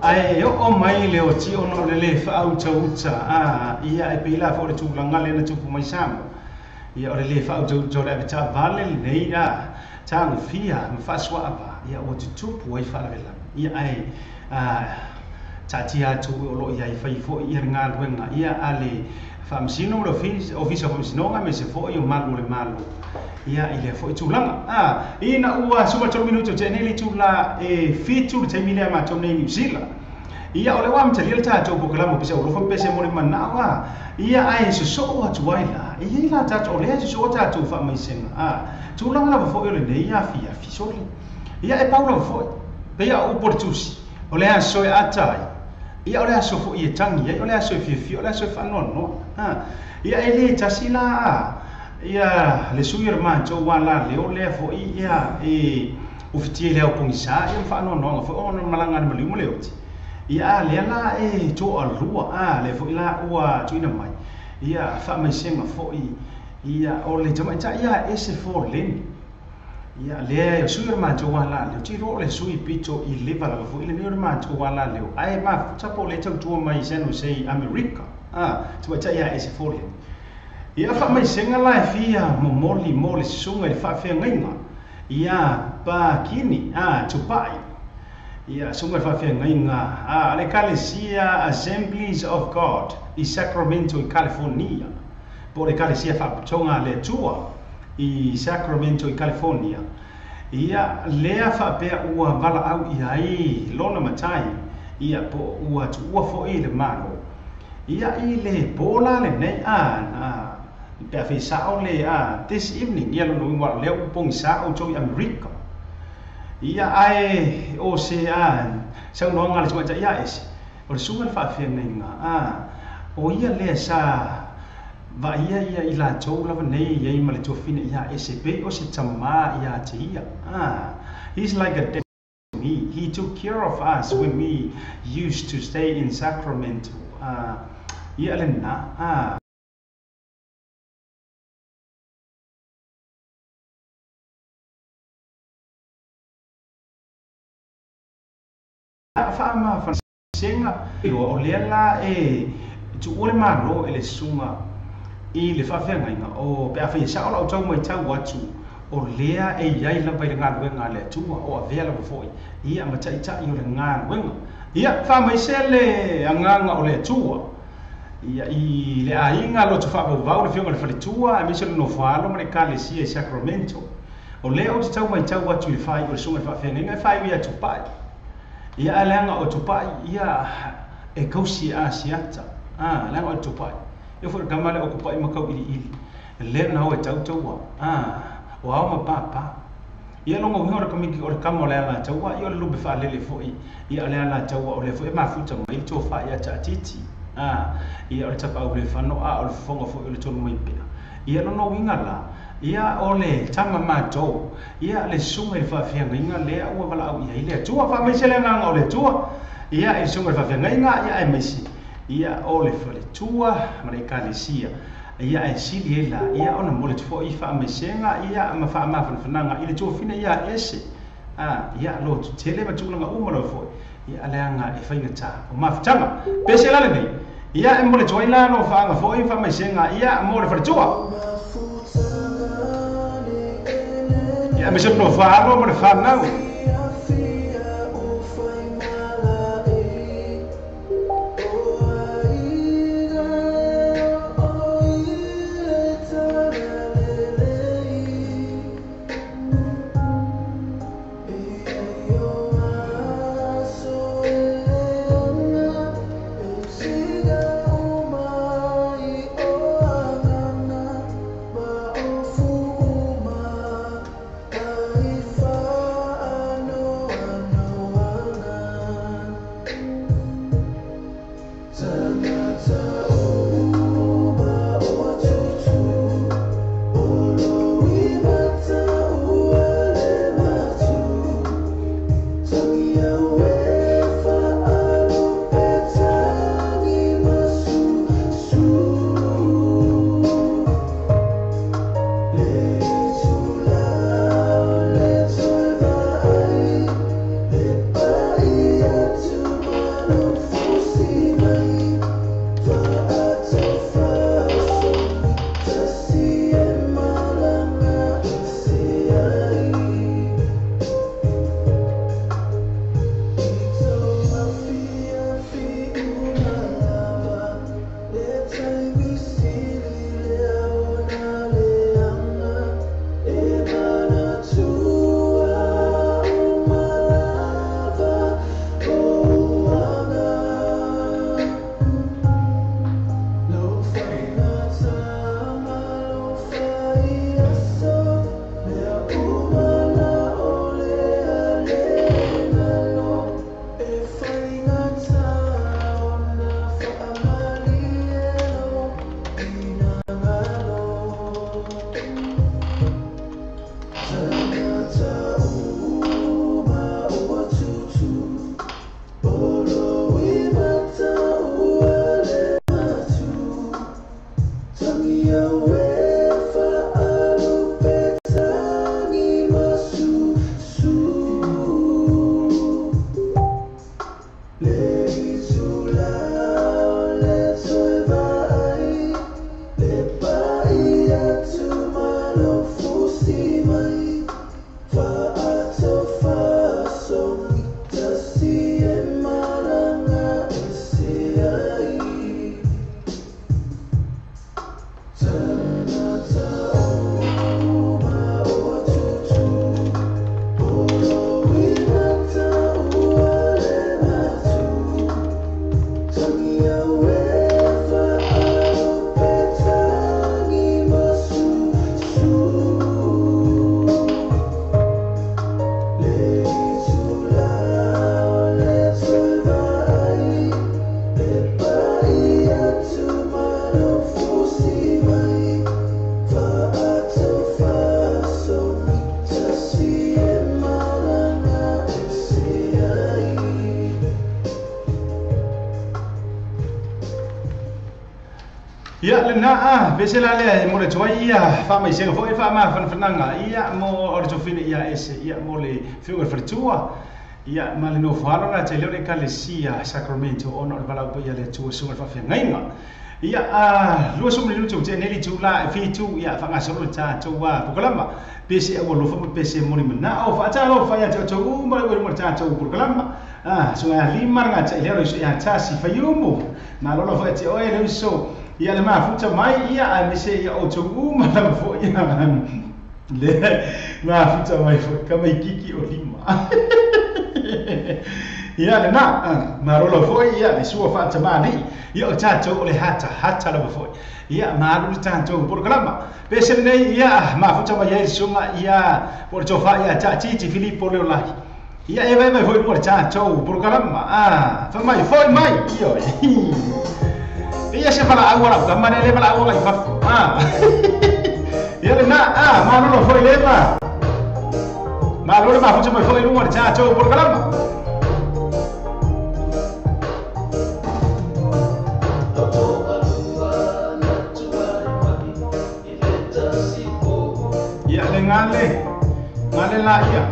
ae oo mai le oti ona o le lē faautauta ia e pei la foi o le tulaga lea na tupu mai Samo ia o le lē faautauta o le avetaavale lenei tagofia ma faasuaava ia ua tutupu ai faalavelave ia ae taatia atu o loo iai fai foi ia le galuega ia a le faamasino ma le ofisa o faamasinoga aemaise foi o malu o le malo ia i lea foi tulaga ina ua 13 minuti o tea nei le itula e 7 le taimi lea matou nei Niu Sila ia o le ua amatalia le tatou polokalame o Pese Alofa ma Pese mo le Manao ia ae sosoo atu ai la e iai la tatou o lea e sosoo tatou faamaisega tulaga lava foi o lenei afiafi sole ia e pau lava foi pei a o upu o le tusi o le aso e ata ai ia o le aso foi e tagi ai o le aso e fiafia o le aso e faanoanoa ia e lē tasi la ia le sui o le matou ala leo lea foi ia e ufitia i le ao pogisa ia ma faanoanoaga foi ona malaga le maliu ma le oti ia a lea la e toalua lea foi la ua tuuina mai ia faamaisega foi ia o le tamaitai ia ese foleni ia lea e sui o le matou ala leo ti o le sui pito i leva lava foi lenei o le matou ala leo ae mafuta po o le tautua mai San Jose Amerika tamaitai ia ese foleni ia faamaisega la e fia momoli mo le susuga i le faafeagaiga ia Pakini Tupai ia susuga i le faafeagaiga le Ekalesia Assemblies of God i Sacramento i California po o le Ekalesia Faaputoga a le Atua i Sacramento i California ia lea faapea ua valaau i ai lona matai ia po ua tuua foi le malo ia i le po la lenei pe a feisao le this evening ia lona uiga o lea ua pogisa outou i Amerika ia ae o se saunoaga a le tamaitai ia ese o le susuga i le faafeagaiga o ia lea sa vaaia ia i latou lava nei iai ma le tuafine ia ese pei o se tamā ia te ia he's like a dad to me. He took care of us when we used to stay in Sacramento ia lena faamafanasega o lea la e tuua le malo e le susuga i le faafeagaiga o pe a fai sao lau tau matau atu o lea e iai lava i le galuega a le Atua o avea lava foi ia ma taʻitaʻi o le galuega ia faamaise le agaga o le Atua ia i le aiga loto faavauvau le afioga i le faletua aemaise le nofo alo ma le Ekalesia i Sacramento o lea ou te tau matau atu i le faaiu o le susuga i le faafeagaiga e faaiu ia Tupai ia ae leaga o Tupai ia e kausi e Asiata leaga o le Tupai ia foi le tama lea o Kupai ma Kauiliili lea na o e tautaua o ao ma pāpā ia loga uiga o le kamiki o le kama o le alataua ia o le lupe faalele foi ia o le alataua o lea foi e mafuta mai le tofa ia taatiti ia o le tapaau le fano o le fofoga foi o le tonu mai pea ia lona uiga la ia o le tama matou ia le susuga i le faafeagaiga lea ua valaau i ai le Atua faamaise le agaga o le Atua ia i le susuga i le faafeagaiga ia aemaise ia o le faletua ma le Ekalesia ia ae sili ai la ia ona momoli atu foi faamaisega ia ma faamafanafanaga i le tuafina ia ese ia lotu tele ma tulaga uma lava foi ia leaga e faigata o mafutaga pese la lenei ia e momoli atu ai la no faaga foi faamaisega ia mo le faletua ia aemaise le nofo alo ma le fanau. Ia le na a pese la le mo le tuai ia fa mai senga foi fa ma fananga ia mo o le tofine ia ese ia mo le fiuga faletua ia ma le nofoalo la te leo le ekalesia Sacramento ona o le valaau paia le Atua susuga le faafeagaiga. Ia a 20 minutu te nei tu la fitu ia faagasolo le tatou polokalama pese au alofa ma pese moni manao faatalofa ia te outou uma le ua tatou polokalama suga lima nga te leo ia tasi faiumu ma lolo foi te oe le uso ia le mafuta mai ia a mese ia outou uma lava foi ia le mafuta mai foi ka mai kiki o lima ia le na ma lolo foi ia le sua faatamani ia o tatou o le hata hata lava foi ia ma le tatou polokalama pese nei ia mafuta mai ia suga ia po le tofa ia tatiti Filipo Leolai ia e vai mai foi le tatou polokalama fa mai foi mai ia ia se fala au la ka mane le fala au la fa ia le na ma lolo foi le ma ma lolo mafuta mai foi le tatou polokalama. Ia le ngale ngale la ia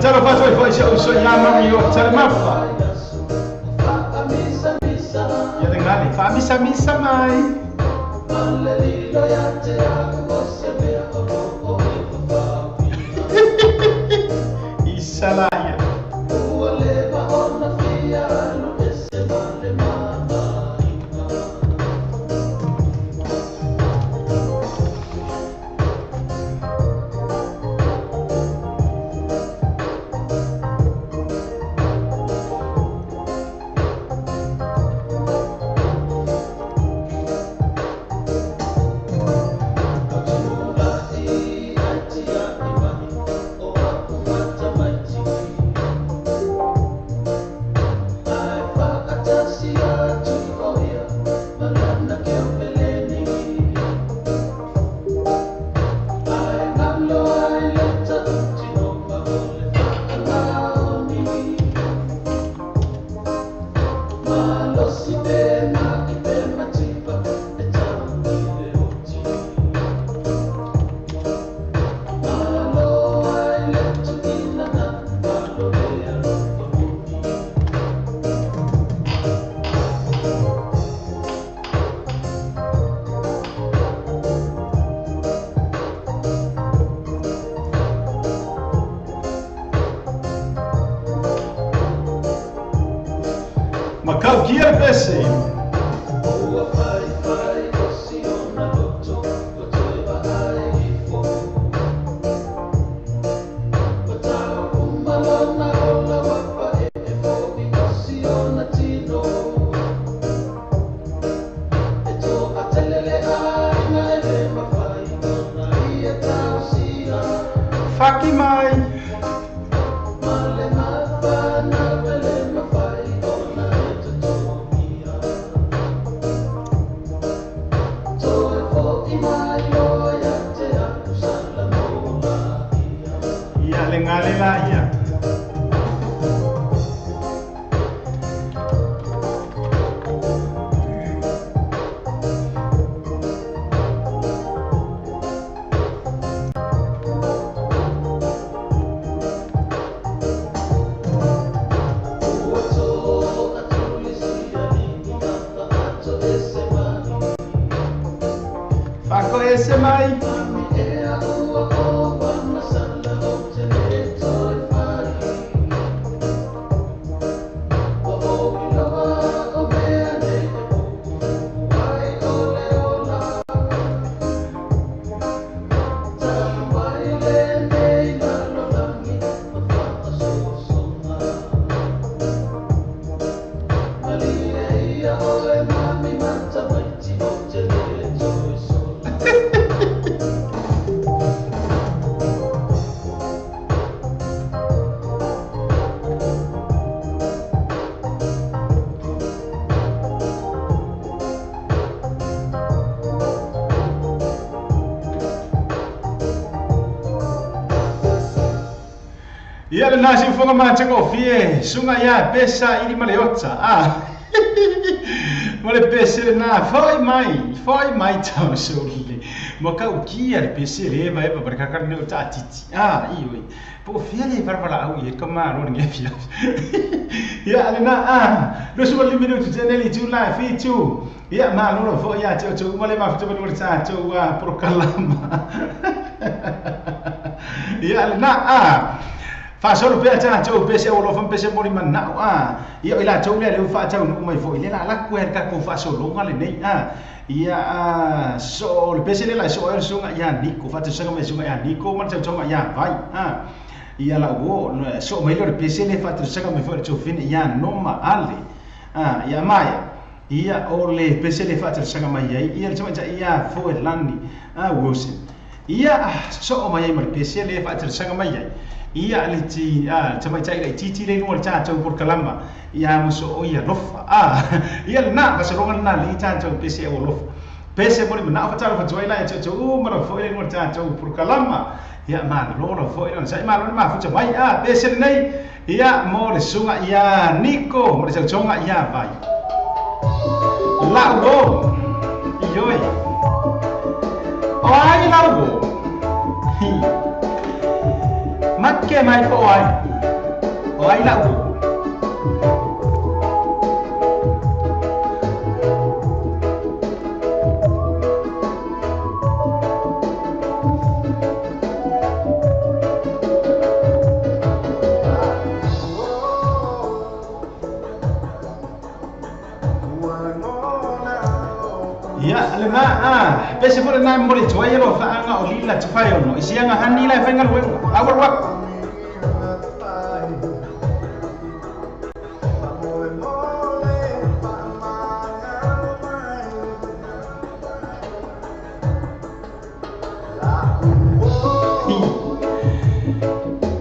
Talo fato foi se o so ia Mario Talemafa. Ia le ngale fa misa misa mai. Isala ia. Macau kia pese. Faki mai. Ia le ngale la ia. Fako ese mai. Ia le nasi ufonga mātenga o fie, sunga ia pesa ili ma le ota. Ma le pese le nā, foi mai tau soli. Ma kau kia le pese le eva eva par kakar ne o tātiti. I oi. Po fia le varvala au i e ka māro nge fia. Ia le nā, lusu wali minutu teneli tu lai fitu. Ia māro fo ia te o tau umale mafuta manu le tātou prokalama. Ia le nā, Fasolo pea tātou pese o lofa pese mori manao ia ila tou le leu faatau nu mai foi le la la ku ka ko faasologa lenei ia so le pese le la so e sunga ia Niko faatausaga mai sunga ia Niko ma le tautoga ia Vai ia la uo so mai le pese le faatausaga mai foi le tofine ia Noma Ale ia Maia ia o le pese le faatausaga mai ai ia le tamaita ia Foelani Wilson ia so mai ai ma le pese le faatausaga mai ai ia le ti tamaitai le titi le lua le tātou porokalama ia muso o ia lofa ia le nā fasologa lena le tātou pese o lofa pese mo le manao fatalo fatuai la e tautou uma lava foi le lua le tātou porokalama ia malo lava foi lona sa'i malo le mafuta mai pese lenei ia mo le suga ia Niko mo le tautoga ia Vai lauo ioi o ai lauo Make mai po ai. O ai lau. Ia le na pese fo le na mo le tuai lo fa anga o lila te fai ono. Isi anga hani la fai ngalu awal wak.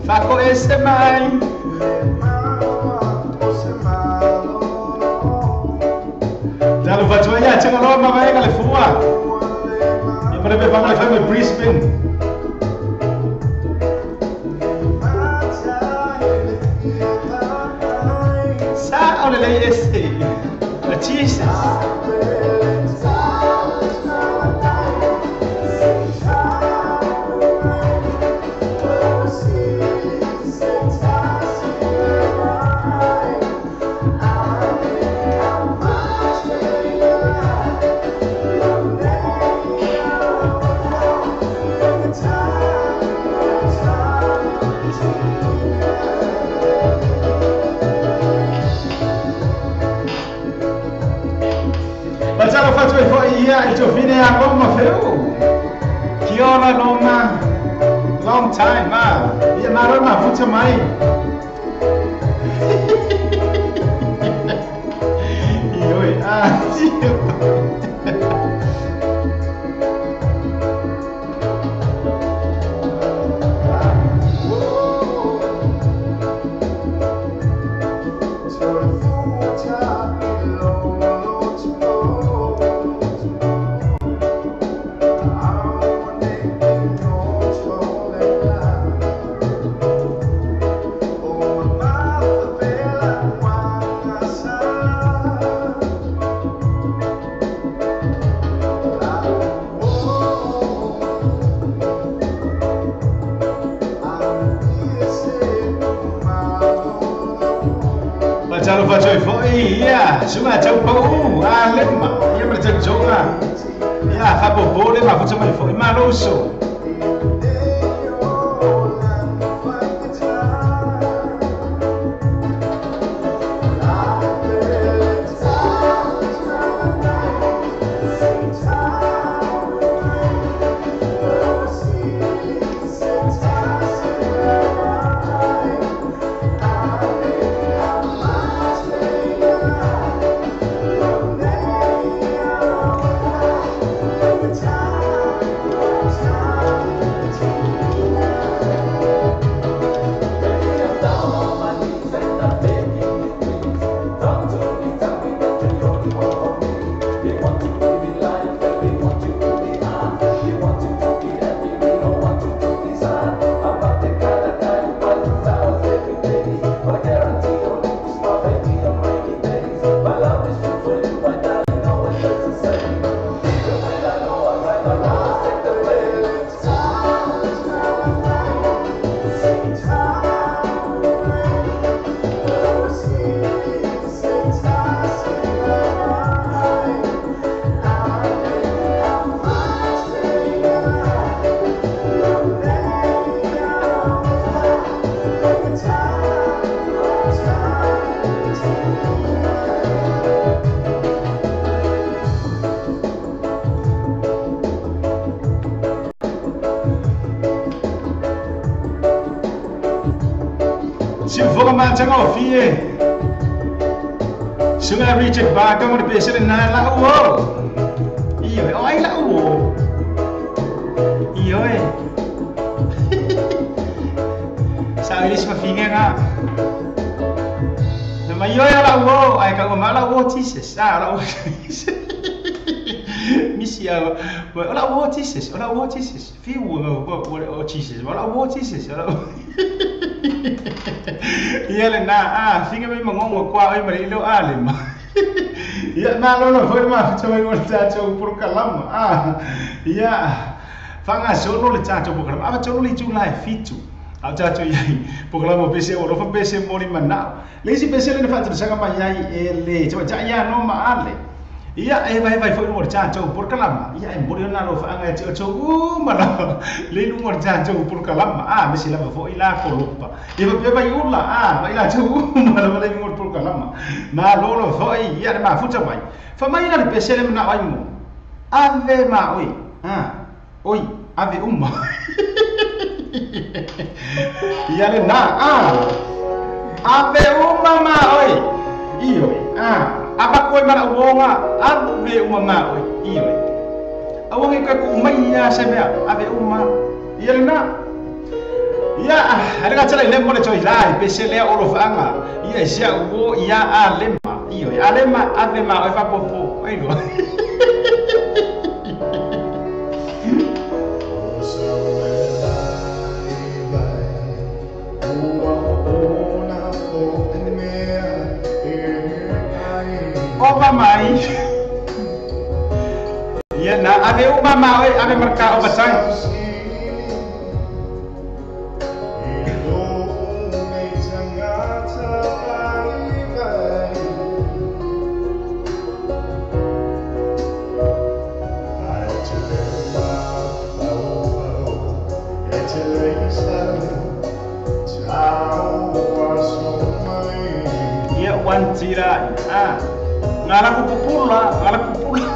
Fako ese mai. Talo fatua ia tenga loa mavaega le fua. Ia pare pe panga le fai mai Brisbane. Sa o le lei ese. La Jesus. Ia i tofine a Roma feu. Kia ora Roma. Long time Ia maro mafuta mai. Ioi tio. Talo fatoi foi ia sunga tau pau lema ia ma tau tonga ia fa popo le mafuta mai foi maloso. Time. Sungai Richard Barker mo pese na la uo. Iyo oi la uo. Iyo e. Sa ilis mafinga nga. Na mayo la uo ai ka ma la uo Jesus. Ah la uo. Misia la uo Jesus, la uo Jesus. Fi uo o Jesus, la uo Jesus, la. Ia le na a finga mai mangongo kwa oi mari lo ale ma. Ia na lo lo foi ma tso mai mo ta tso por kalama a. Ia fanga solo le ta tso por kalama. Ava tso le tsu lai fitu. A ta tso iai por kalama pese o lo fa pese mori mana. Le si pese le fa tso sanga ma iai e le tso ja ia no ma ale. Ia e vai vai foi mo ta tso por kalama. Ia e mori na lo fa anga tso tso u ma la. Le lu mo ta tso por kalama. A me si la foi la kolopa. E va vai ula a vai la tso u ma la le mo por kalama. Ma lo lo foi ia ma futa vai. Fa mai na le pese le na ai mo. Ave ma oi. Ah. Oi, ave uma. Ia le na a. Ave uma ma oi. Io a. Apa koi mana uonga ave uma ma oi io. Awangi ka ku mai ya se mea ave uma. Ia le na. Ia are ka tsela ile mo le tsoi lai pese le o lo fanga. Ia sia uo ia a lema. Io alema ave ma oi fa popo. Oi lo. Opa mai. Ia na ave uma ma oi ave marka o basai. Ia wan tira ah. Ngala kupupula, ngala kupupula.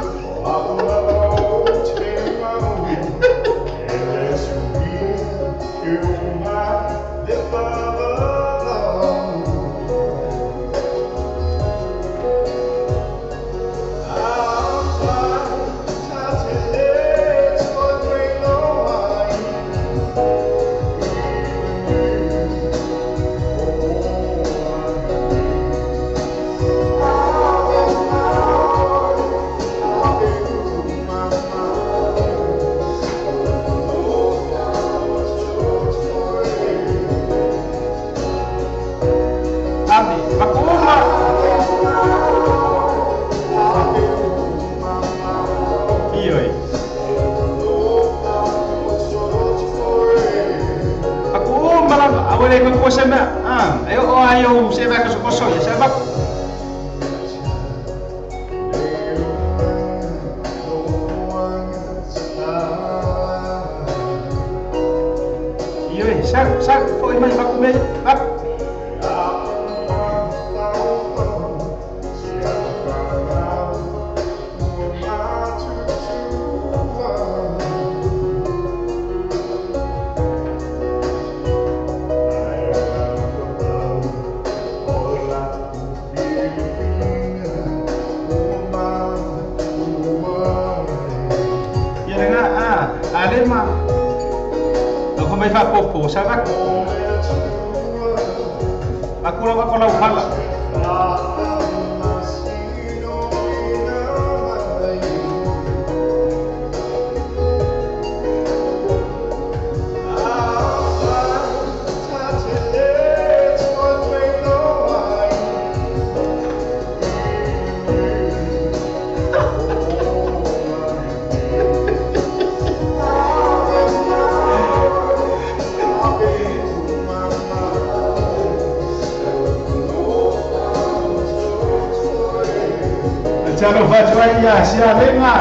Talofa atu ai ia Sialega.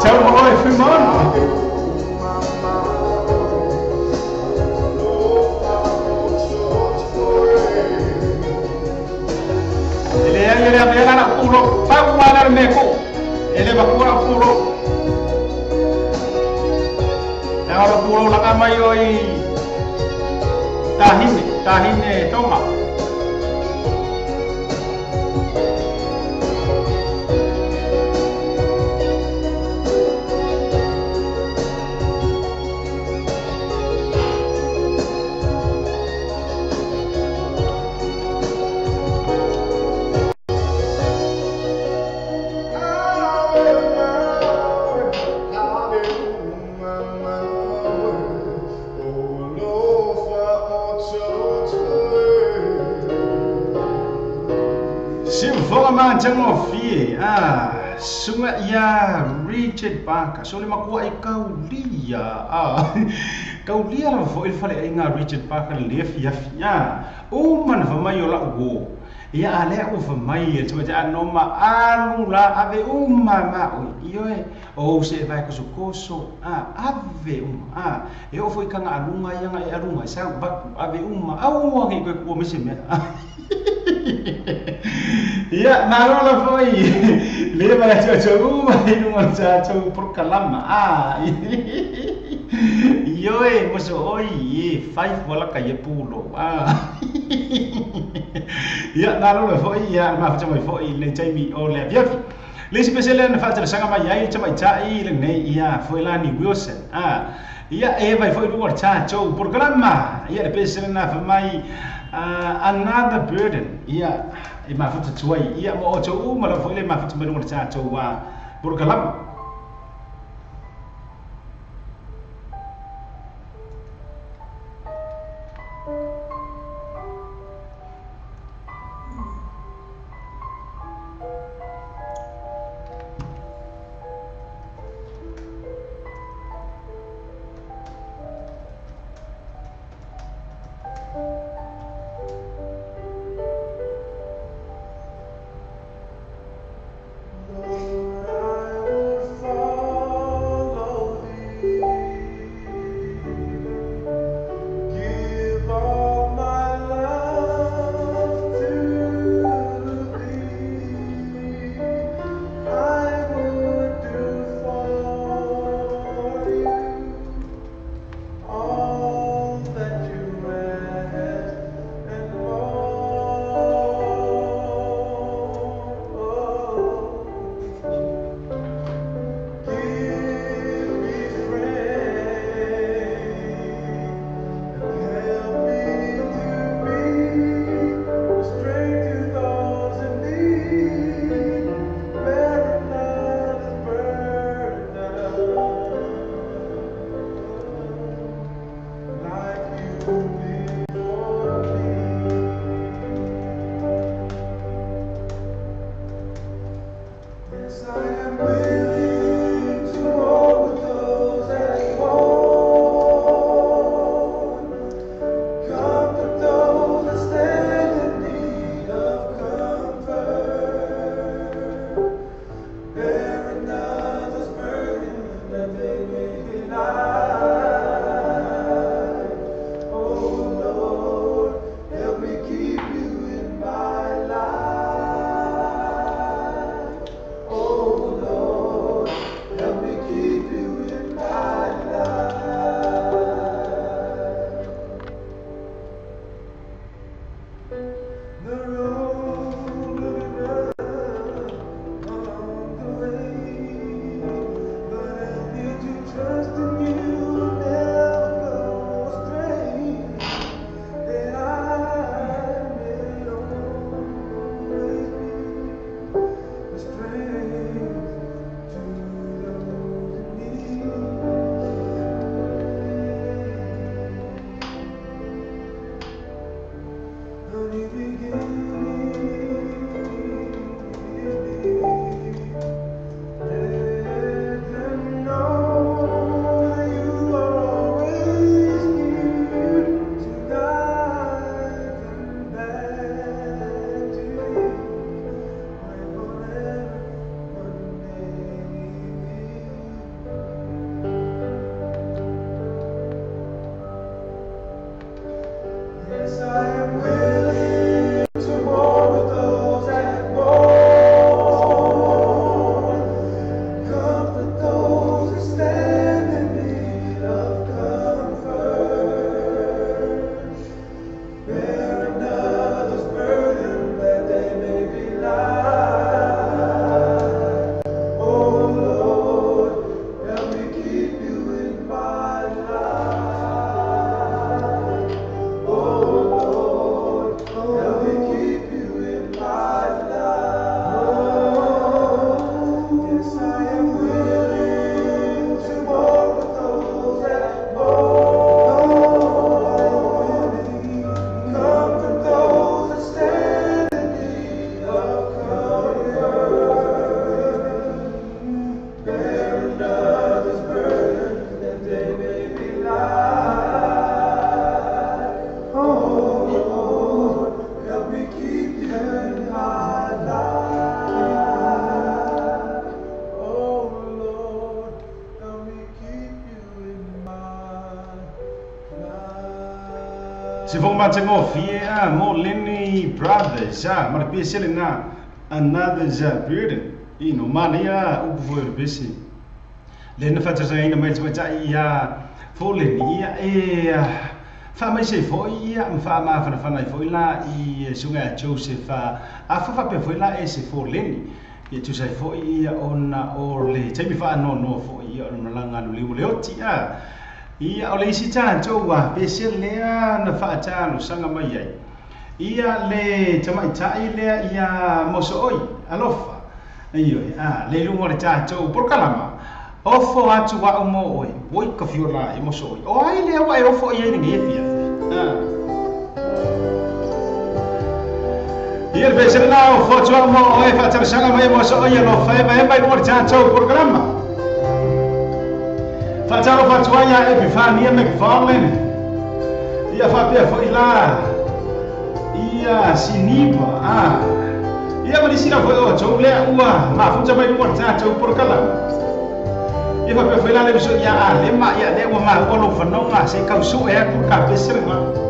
Tau ma oe Fuimaono. E le ai le avea la pulo, pau ala le meko. E le bakura pulo. E ora pulo la mai oi tahine, tahine tonga. Sunga ia Richard Parker so le makua i kaulia kaulia la fo il fale ai Richard Parker le fia fia o man fa mai o la wo ia ale o fa mai e tuma te no ma alu la ave uma ma o io e o se vai ko koso ave uma e o foi kanga alunga ia nga e alunga sa ba ave uma au ngi ko ko me se me ia malo la foi le va a cho uma i no cha cho por kalama io e mo so oi e five wala ka ye pulo ia malo la foi ia ma fa mai foi le taimi o le via le special na fa tra sanga mai ai cha mai cha i le nei ia foi la ni Wilson ia e vai foi no cha cho por kalama ia le special na fa mai another burden ia e mafuta tuai ia mo o uma la foi le mafuta mai no cha cho wa por kalama. Oh Lord. Se fo matagofie a mo Lenny Brothers a ma le pese lena Another Burden ino mana ia upu foi o le pese lena faatalosagaina mai le tamaitai ia Foleni ia e faamaise ai foi ia ma faamafanafana ai foi la i suga ia Joseph a faapea foi la e se Foleni ia tusa ai foi ia ona o le taimi faanoanoa foi ia o le malaga alu liu le oti a ia o le isi tatou a pese lea na faatalosaga mai ai ia le tamaitai lea ia mosooi alofa ioe a le luga o le tatou polokalama ofo atu a'u mo oe oi ka fiola e mosooi o ai lea ua e ofo i ai lenei afiafi ia le pese lena ofo atu a'u mo oe faatalosaga mai e mosooi alofa e vaema i luga o le tatou polokalama faatalofa atu ai ia Epifania McFarlane ia faapea foi la ia Siniva ia ma nisi lava foi o outou lea ua mafuta mai luga o le tatou polokalama ia faapea foi la le uso ia Alema ia lea ua maua lou fanoga se i kausu'e atu le kapese lena.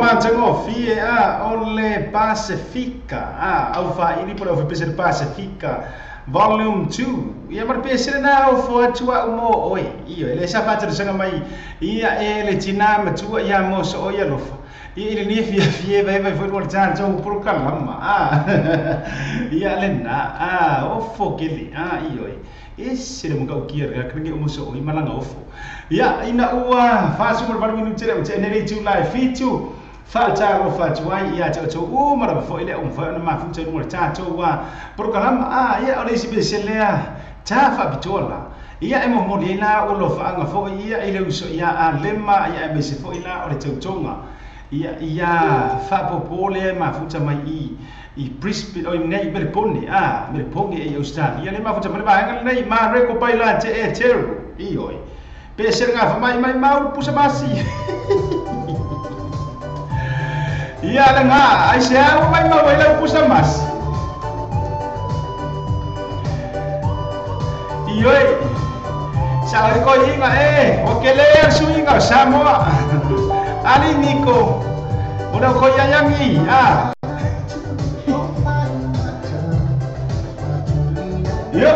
Mantango fie a ole Pasifika a au fa ili po au pese Pasifika Volume 2. Ia mar pese na au fo atu au mo oi. Io ele sa fa sanga mai ia ele tina matua ia mo so ia lofa. Ia ile ni fia fie vai vai foi no chan jo pro kalama a. Ia le na a o fo kele a io. Ese le muka ukia ga kringe o mo so oi malanga ofo. Ia ina ua fa su mo valu minute le o te nei tu live fitu. Fa ta ro fa tuai ia te o u mara fo ile um fa na ma fu te no ta to wa program a ia o le si be selea ta fa bitola ia e mo mo le la o lo fa nga fo ia ile uso ia a lema ia e me se fo ila o le tautonga ia ia fa po le ma fu ta mai i Brisbane o nei Melbourne a Melbourne e Australia le ma fu ta mai ba nga nei ma re ko pai la te e teru i oi pe se nga fa mai mai mau pusa masi. Ia le ngā, ai se au mai mau ai lau pusa mas. Ioi, sa oi ko inga e, o ke le su inga Samoa. Ali Niko, mo ko yangi a. Yo.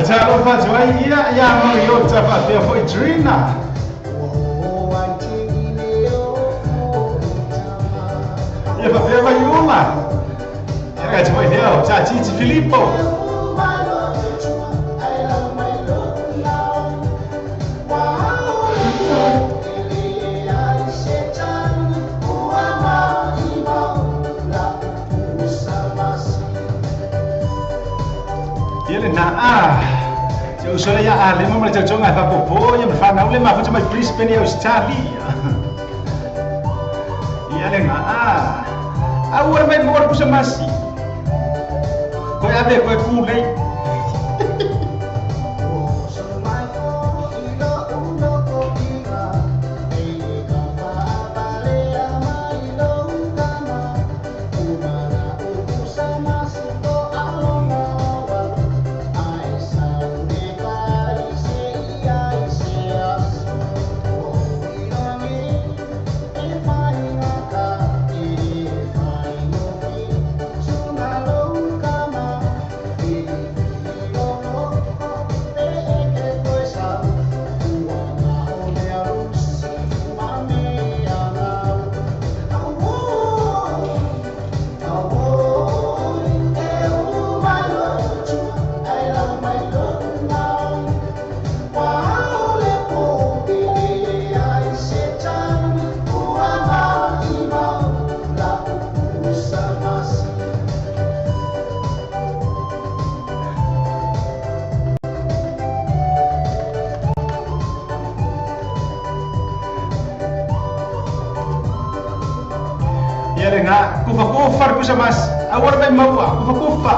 Talo fa tuai ia ia mo yo ta fa te foi trina. Ia fa fe vai uma. Ia ga te leo ta Titi Filippo. Ia le na a. Eu sou ia a lema mas eu jonga fa popo ia me fa na lema fa mai Brisbane Australia. Ia le na a. A ora mai mora pusa masi. Ko ia be ko ku lei. Nga kufa kufa kusa mas awar may mawa kufa kufa.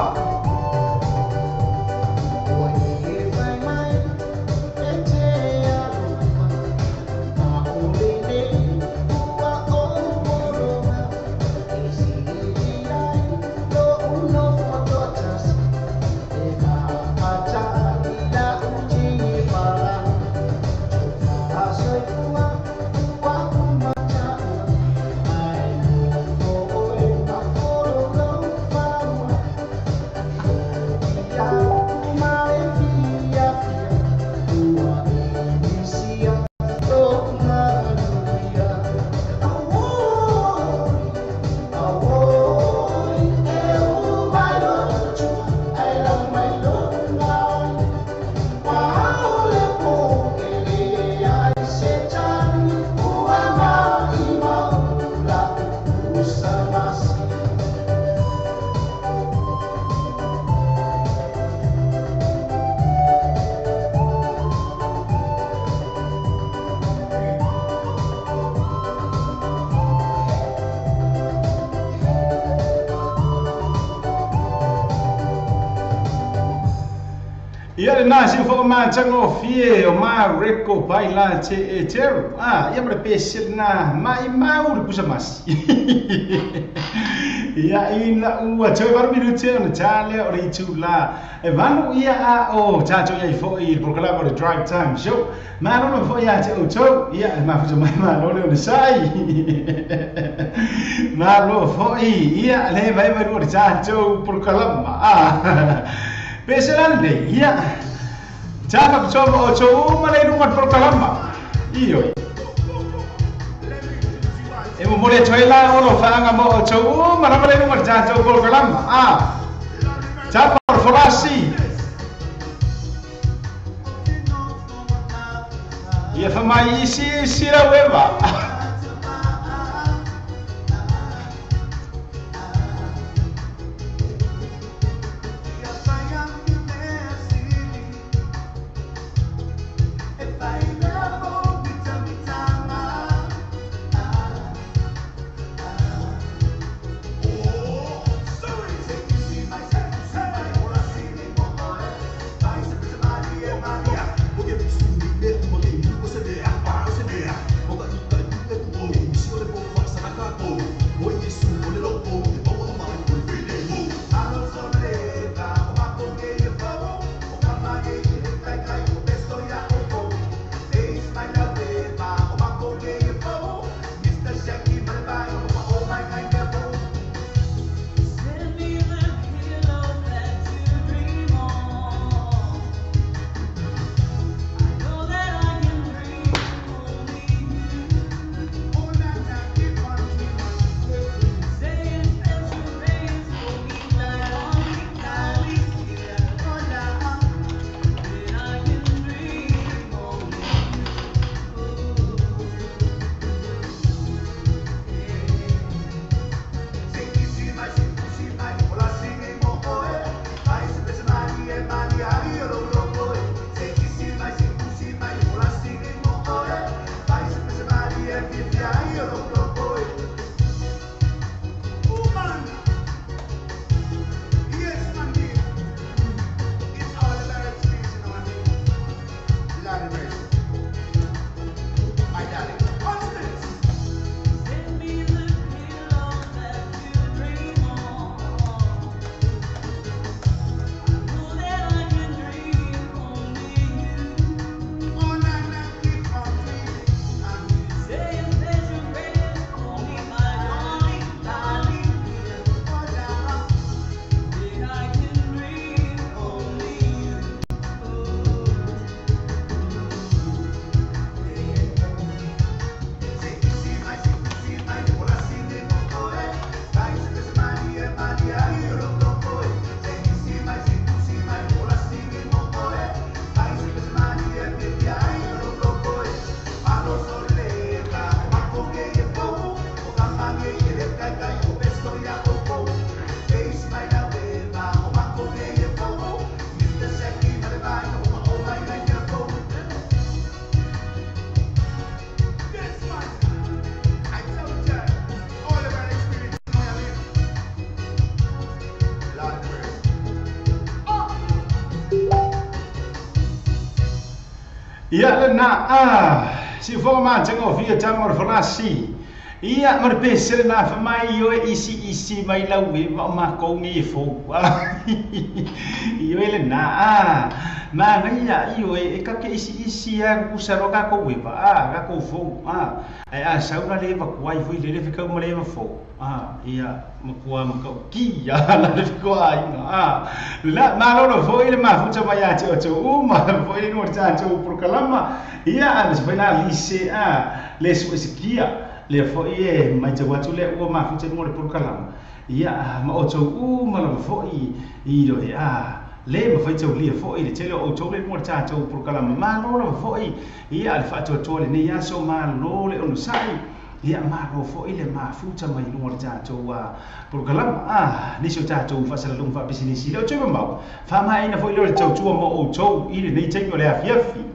Ia le na si fo ma tango fie o ma reko pai la te e teru. Ah, ia ma pe se na mai mau le pusa mas. Ia ina ua te varu minute o na le o le tu la. E vanu ia a o tato ia fo i programa o Drive Time Show. Ma no fo ia te o to. Ia ma fo mai ma no le o sai. Ma lo fo i ia le vai vai o tato programa. Ah. Peselande, ia. Tama pitomo o to uma le runga programa. Io. E mo more toela o lo faanga mo o to uma na le runga tato programa. Ah. Tama forasi. Ia fa mai isi isi la weba. Ia na ah si fo ma tengo via tamor forasi ia mar pese na fa mai o isi isi mai lau e ma ko ngi fo io ele na ah ma ngai ia io e ka ke isi isi a ku sa ro ka ko we ba ah ka ko fo ah ai a sa una le va ku ai fo le le ka mo le va fo ah ia ma ku ma ka ki ya la le ko ai ah la ma lo fo ile ma fu ta ya te o u ma fo ile no ta te o proclama ia a le foi la lise a le su eskia le fo ie mai te watu le o ma fu te no le proclama ia ma o to u ma lo fo i i do a le ma fai tau lia fo i le tele o tau le mo ta tau proclama ma lo lo fo i ia le fa to le ne ia so ma lo le ono sai ia ma lo fo i le ma futa mai no le ta tau a proclama a ni so ta tau fa sa lo fa business le o tau mau fa mai na fo i le tau tua mo o tau i le nei te le afiafi.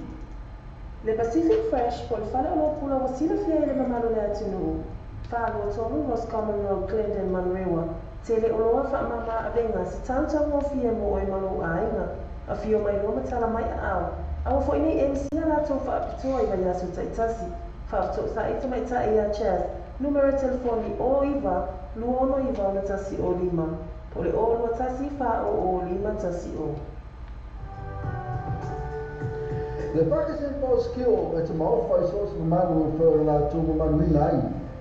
Le Pacific Fresh po le fale o pula wasila fia ile mamalo le atunu. Whālua tolu Roscommon Road Glendon Manrewa. Tele o loa wha mama avenga se tautau o fia mo oi malo ainga. Afio mai loa ma tala mai aao. Aua foi nei e misia latou faapitoa i vaiaso taitasi. Faafesootai tamaitai ia Chas, numera telefoni 09 269 105, po o le 021 400 510. Le Pakistan Power e te maofa i so se malu e whae la tū mo manuina ai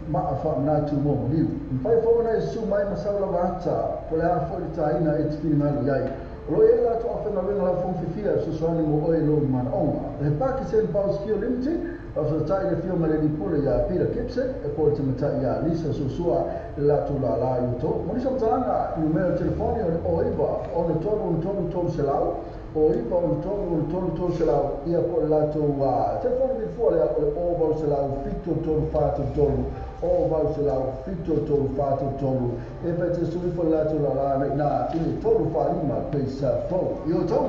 maa wha mna tū mo maliu. Mwhai whaona e su mai masau la wahata po le a fo i tāina e te whini malu iai. O lo e la tō awhenga wenga la whongwhiwhia susuani mo oe lo mana onga. Le Pakistan Power Skill Limited o sa tai le fio maleni pule ia Peter Gibson e po le te matai ia Lisa Susua le la tū la la i tō. Monisa mtalanga numero telefoni o le oiva ono tolu ono tolu tolu selau o ipa o tolu ono tolu tolu selau ia po le latou telefoni vilifua lea o le o valu selau fito tolu fatu tolu o valu selau fito tolu fatu tolu e pe te sui fo le latou lala na ina i le tolu faalima peisa fou i o tou.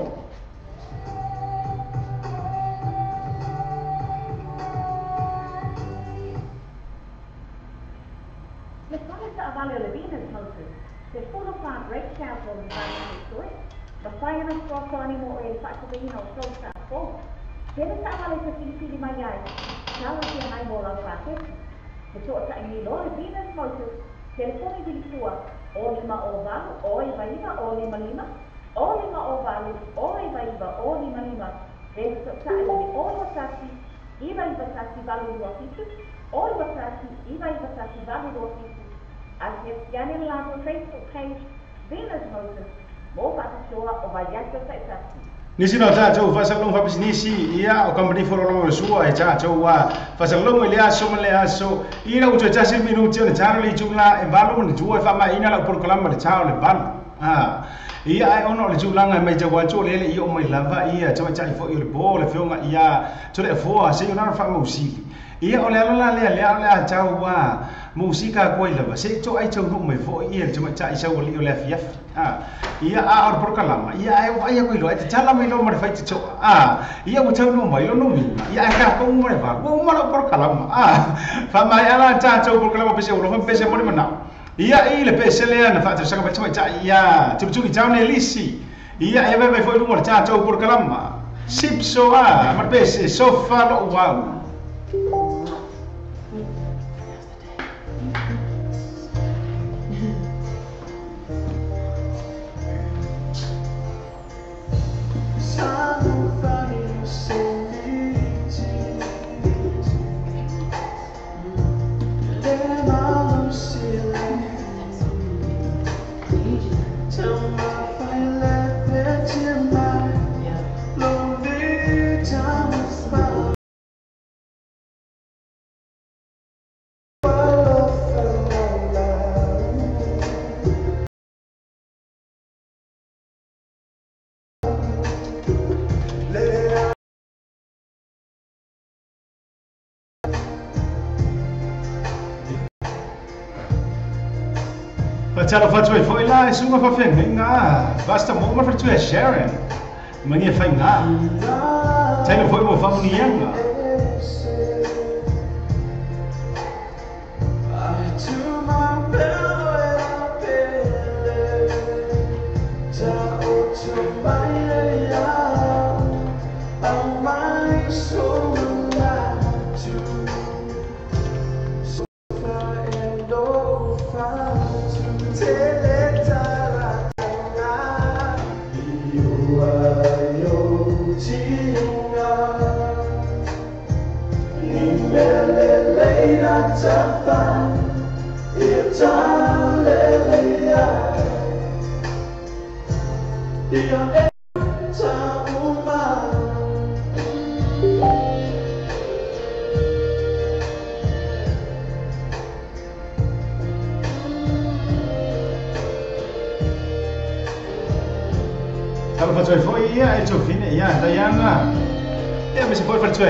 Le fale taavale o le Venus Motors, se fulu wha brake sound o le whanau toe, ma whai ana soasoani mo e whaakowehina o tau sa fou. Tele taavale te filifili mai ai, tala tia nai mo lau whakesi. Te toa tai ni loa le Venus Motors, telefoni vilifua, o lima o valu, o iwa iwa, o lima lima, o lima o valu, o iwa iwa, o lima lima, e tai le o iwa tasi, iwa iwa tasi valu lua fitu, o iwa tasi, iwa iwa tasi valu lua fitu. Asiasiane le latou Facebook page Venus Motors mo faatotoa o vaiaso taitasi. Nisi no tātou fasalongo fapisinisi ia o company fo lo sua e tātou a fasalongo le aso ma le aso i la utu tasi minuti o le talo le tula e valu ni tua fa ma ina la programa le tao le valu a ia ai ono le tulanga mai te watu le le i o mai lava ia te tai fo i le bo le fionga ia to le fo se ona fa mo sili ia o le ala le le le a tau a musika koi lava se to ai tau mai fo ia te tai sau le o le fiaf a ia a o programa ia ai o ai ko lo te tala mai lo mai fai te to a ia o tau no mai lo no mi ia ka ko mo le va o mo lo programa a fa mai ala ta tau programa pese o lo pese mo le mana ia i le pese le na fa te saka mai tai ia tu tu tau ne lisi ia e vai foi no ta tau programa sipso a ma pese sofa lo wow. Talo fatu e foi lá, sunga fa fenga. Basta mo ma fatu e Sharon. Mani fenga. Talo foi mo fa munianga.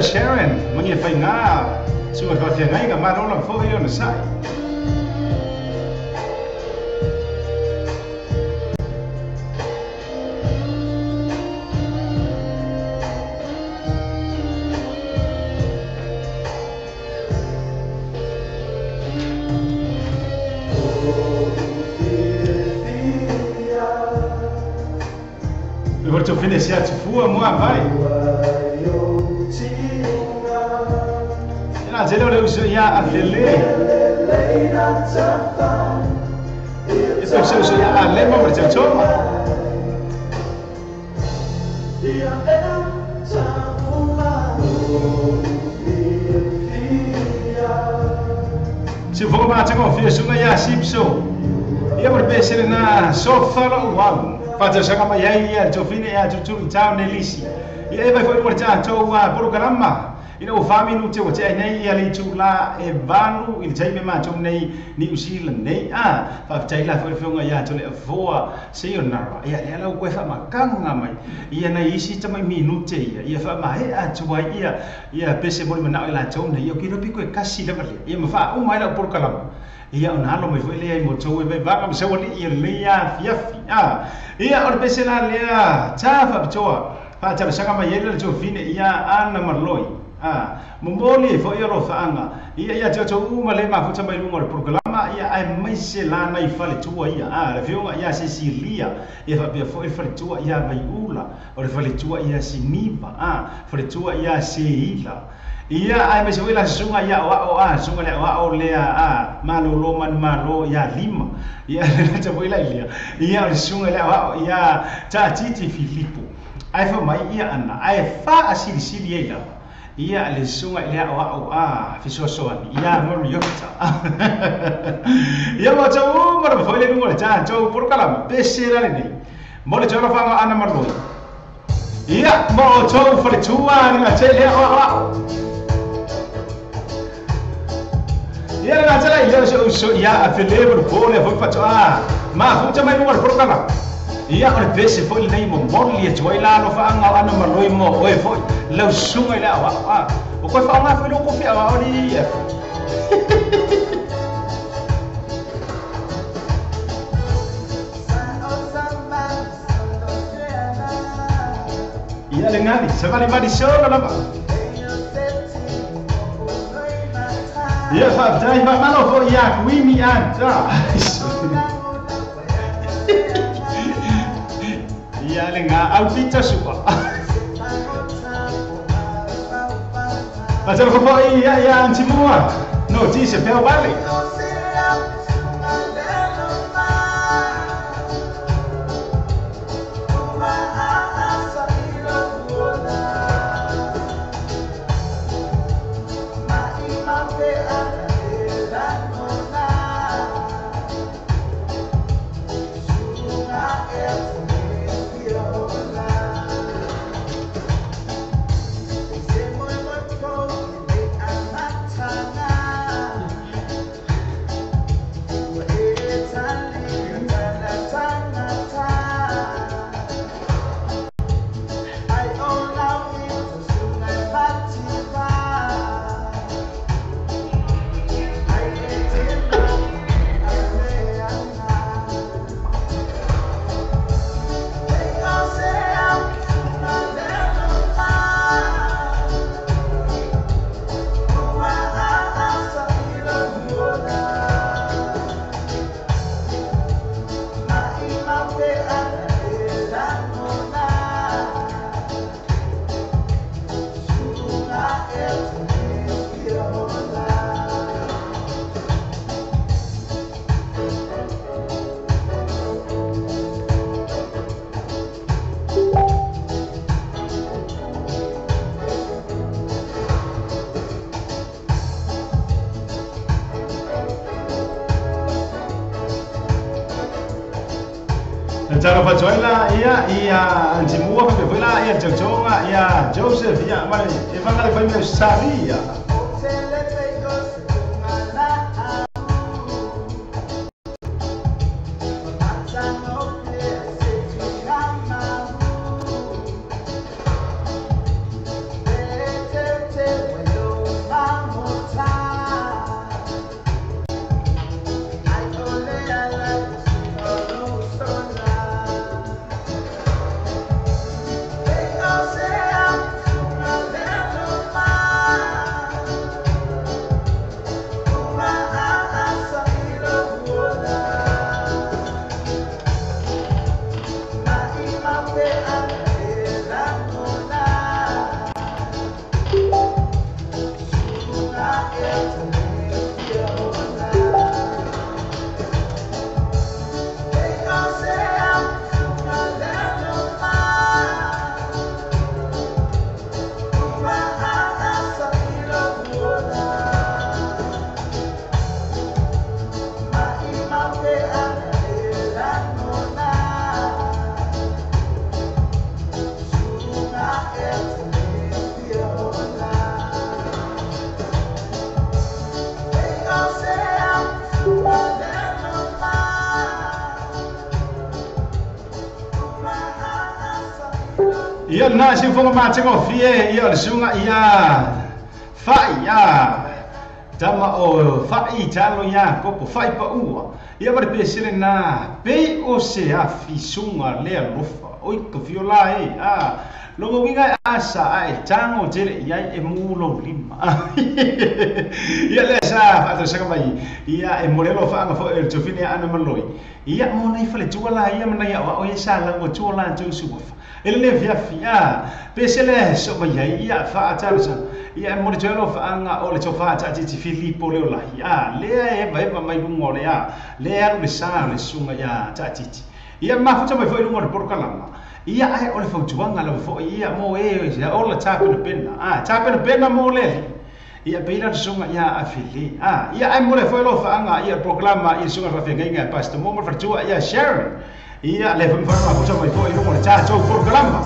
Sharon, mani fenga, sua fa fenga ma lo fo io no sai. E vou te oferecer a tifua, moa vai. Ina tele o le uso ia a lele. E te uso ia a lema mo te toma. Se vou ma te confia sunga ia sipso. Ia mo pese na sofa lo uau. Fata sanga mai ai ia tofine ia tutu i tau nelisi. Ia e vai foi mo te tou a programa. Ina o fa minuti o te nei ia le tu la e valu i te me ma tou nei New Zealand nei a fa tai la foi fonga ia to le voa sayonara ia le la ko fa makanga mai ia na isi ta mai minuti ia ia fa ma he a tu ai ia ia pese mo mana la tou nei o ki ro piko e kasi le vale ia ma fa o mai la programa ia ona alo mai foi le ai mo tou e vai vaka ma se wali ia le ia fia a ia o pese la le a ta fa toa fa ta sanga mai le to fine ia ana marloi a momoli foi o faanga ia ia te tou uma le mafuta mai lunga o le programa ia ai mai se lana i faletua ia a le fioga ia Cecilia ia faapea foi faletua ia Vaiula o le faletua ia Siniva a faletua ia Seila ia ai mai se foi la suga ia o a suga le o le a malolo man malo ia lima ia le te foi la ia ia o le suga le o ia Tatiti Filipo ai fa mai ia ana ai fa asilisili ia ia le sunga ile o a fisosoani ia moriota ia mo tau mo foi le lungo le ta tau por kala pese la nei mo le tau fa ana marloi ia mo tau fa le tua ni te le o a ia la tela ia so ia a fele por pole foi fa a ma fu ta mai mo por kala ia o le pese foi nei mo moli e tuai la no fa anga ana marloi mo oi foi lau sunga ile awa a o koe whaonga foi loko whia wa ori e ia le ngani se vale mari solo lava ia fa dai ma malo fo ia kuimi anta ia le nga au pita sua. Mas eu vou ia ia antimua. No dice pero vale. Taro Fajoela ia ia Antimua Fajoela ia Jojonga ia Joseph ia mare evangale foi meu sabia. Ia na si fonga ma te fie ia le sunga ia fai ia tama o fai talo ia kopo fai pa ua ia mare pe sele na pe o se a fi sunga le alofa oi ka viola e a longo winga asa ai tango tele ia e mulo lima ia le sa fa to saka mai ia e morelo fa anga fo e tofine ana maloi ia mo nei fale tuala ia mana ia o ia sa la o tuala tu su ele le via fia pesele so mai ia fa ta sa ia mo le lo fa anga o le to fa ta ti Filipo le la ia le e vai mai lungo le ia le alu le sa le sunga ia ta ti ia ma futa mai foi lungo le porkalama ia ai o le fautuanga la fo ia mo e ia o la ta pena a ta pena mo le ia peila sunga ia a fili a ia ai mo le foi lo fa anga ia proclama ia sunga fa fenga pastor mo mo fa ia Sharon ia le fa fa futa mai foi lungo le ta to porkalama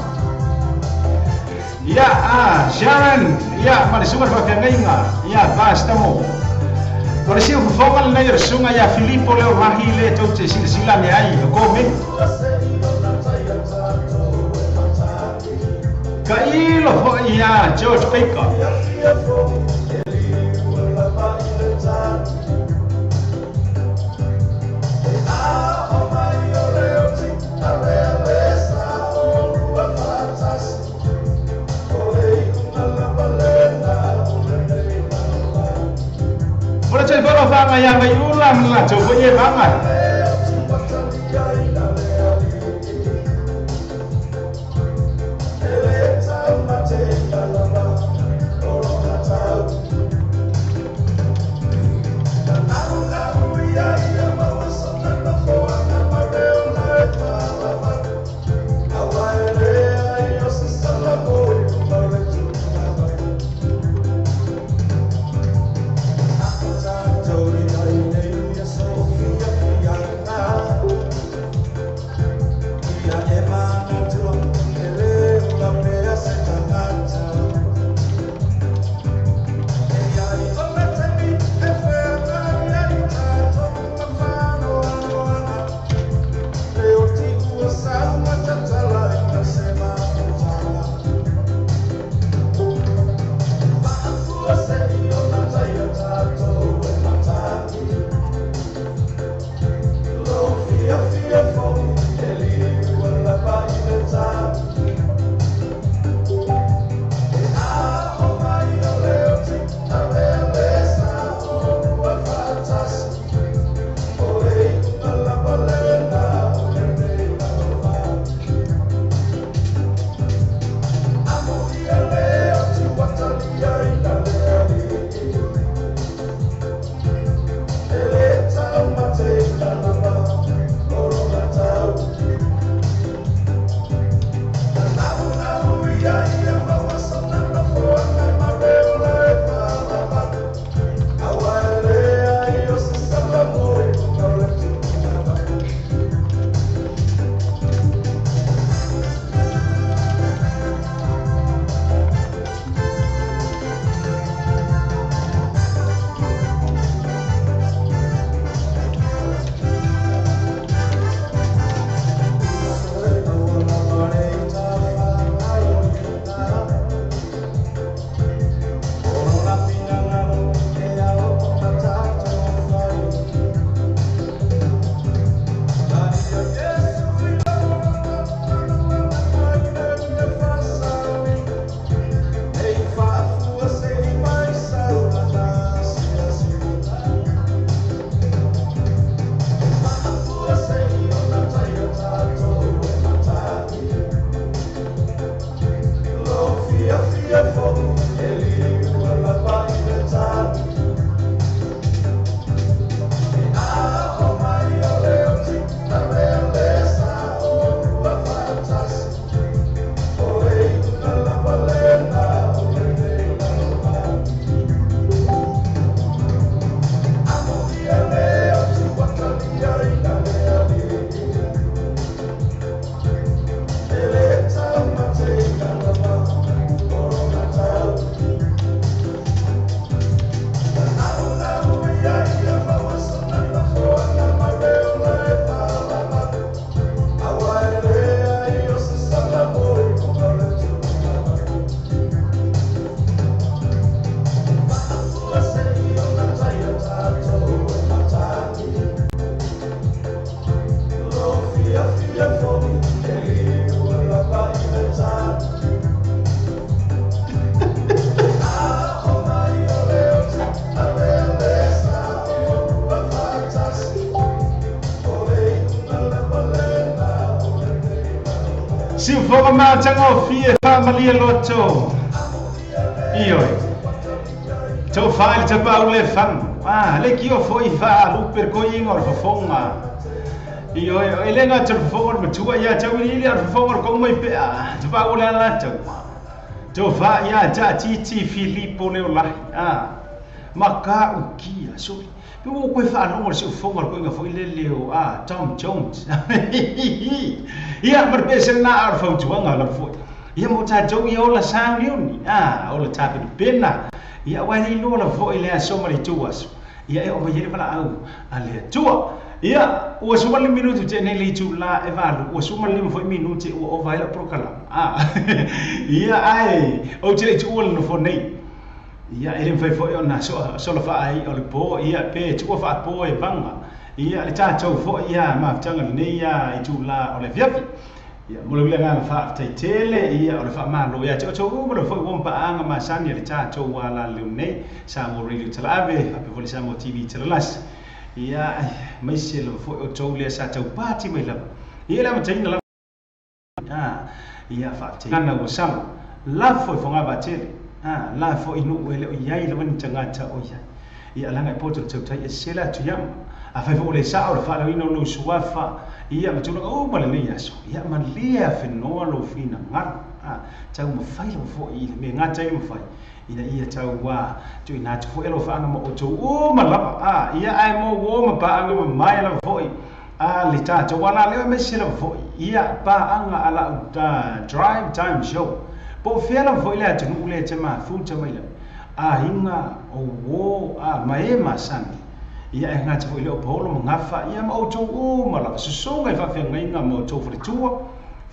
ia a Sharon ia ma le sunga fa fenga ia pastor mo Ora se o fofoga le nei sunga ia Filipo le rahi le to te sila ne ai ko me ka ilo fo ia George Baker Ora te bolo fa ia mai ula mla to fo ye banga Siufoga matagofie faamalia loto. Ioe. Tau whae le tapau le whanu. Ah, le kio foi wha luper koi inga o le fafonga. Ioe, e le ngā te fafonga o le matua ia tau ili o le fafonga o le konga mai pea. Tapau le ala tau. Tau whae ia ta titi Filipo leo lahi. Ah, maka ukia, sorry. Pe wo koe whaalongo le siufonga o le koinga foi le leo. Ah, Tom Jones. Ia, mar pe se na o le fautuanga la foi. Ia mo tātou ia ola sauniuni. Ah, ola tāpenu pena. Ia wai loa la foi le aso ma le tu aso. Ia e o mai ele vala au a le atua. Ia, ua suma le minutu te nei le tu la e valu. Ua suma le foi minutu ua o vai la prokala. Ah, ia ai, o te le tu ua le nofo nei. Ia, e le mwhai foi o na so la wha ai o le po. Ia, pe tu ua wha po e vanga. Ia, le tātou foi ia mafutanga le nei ia i tu la o le fiafi. Ia, mo le wila ngā wha tele, ia, o le wha malo, ia, te oto u, mo le whoi wompa anga masani, le tātou wā la leo nei, Samoa Radio Talaave, ape fo le Samoa TV Talalasi. Ia, mai se le whoi o tau lea sa tau pāti mai lava. Ia, le amataina lava. Ah, ia, wha te ngana ua sama. La fo i whanga wā tele. Ah, la fo i nu e leo iai lava ni tangata o iai. Ia, langa e poto le tautai e sela atu iama. A whai fo o le sao le wha ina lo suafa. Ia matulanga o ma le nei aso. Ia ma lea whenoa lo whina ngaro. Ah, tau mawhai lo fo i le me ngā tau mawhai. Ina ia tau wā tui nā tu fo e lo whaanga ma o tau o ma lava. Ah, ia ai mo o ma paanga ma mai la fo i. Ah, le tātou wala leo me se la fo i. Ia paanga ala uta drive time show. Po whia la fo i le atunu ule te ma futa mai la. Ah, hinga o wo ah, mae masani. Ia e ngā te fo i leo polo ma ngawha ia ma o tau o ma lava susonga i whawhia ngainga ma o tau wharetua.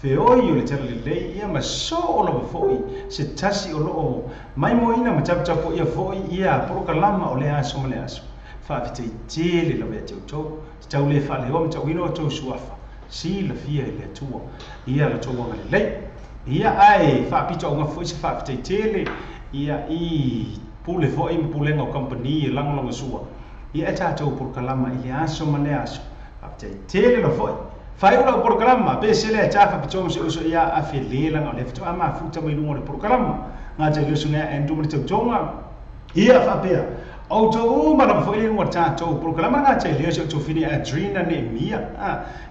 Wheoi o le tera lelei ia ma so o lava foi se tasi o loo mai moina ma tapu ia foi ia porokalama o le aso ma le aso. Whaafitei tele lava ia te tau, te tau le wha leo ma tau ino o tau suafa. Si la fia i le atua ia la tau wanga lelei. Ia ai whaapito o ngā foi se whaafitei tele ia i pule foi ma pulenga o kampani e langolanga sua. Ia e tātou porokalama i le aso ma le aso. Whaafitei tele la foi. Whai ula o porokalama, pe se lea tāwha pito se uso ia a whilelanga o le whitu ama futa mai lunga o le porokalama. Ngā te lusu ngā endu mani tautonga. Ia whapea, o tau uma lava foi le lunga tātou porokalama ngā te leo se o tōwhini Adrina ne mia.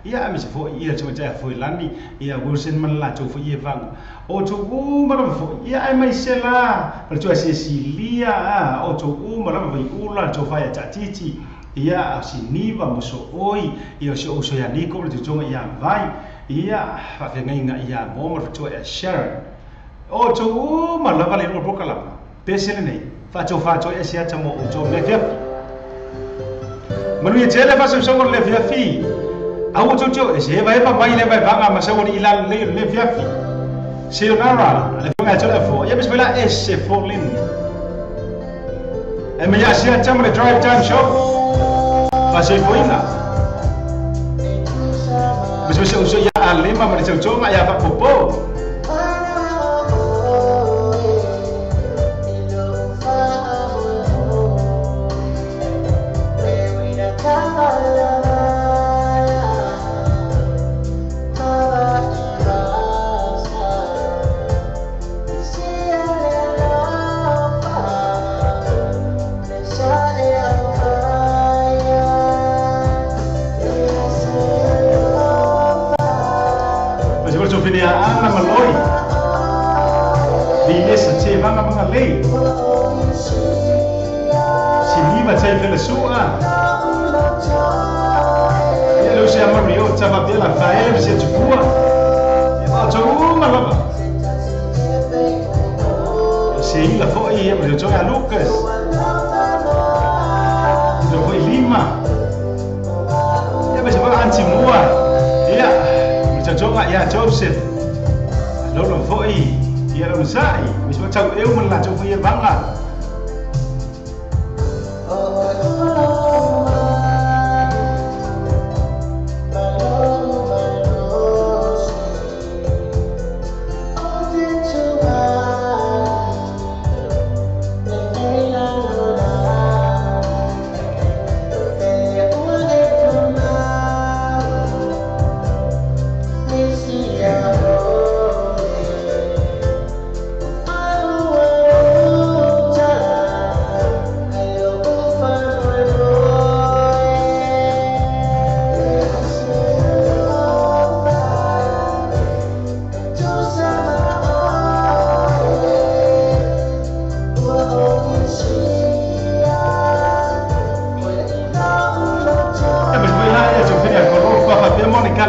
Ia ame se foi ia te matea foi lani, ia Wilson mana la tau foi ia vanga. O tau uma lava foi, ia ai mai se la, pala tua se silia, o tau uma lava foi ula, tau whai a tātiti. Ia o siniva moso oi, ia o se oso ia Niko, le tutonga ia vai, ia whawhengainga ia moma, le whatua ia Sharon. O tau uma lava le rua pokalama, pesele nei, whātou whātou e siata mo o tau le fiafi. Manu ia tele whasau le fiafi, au tau tau, e se heva hepa mai le vai vanga masau ni ila le fiafi. Sayonara, le whanga tau le fo, ia bismillah e se fo lin. E me ia siata mo le drive time show. Whaseifoina. Mese uso ia alima ma le tautonga ia whapopo. Yeah.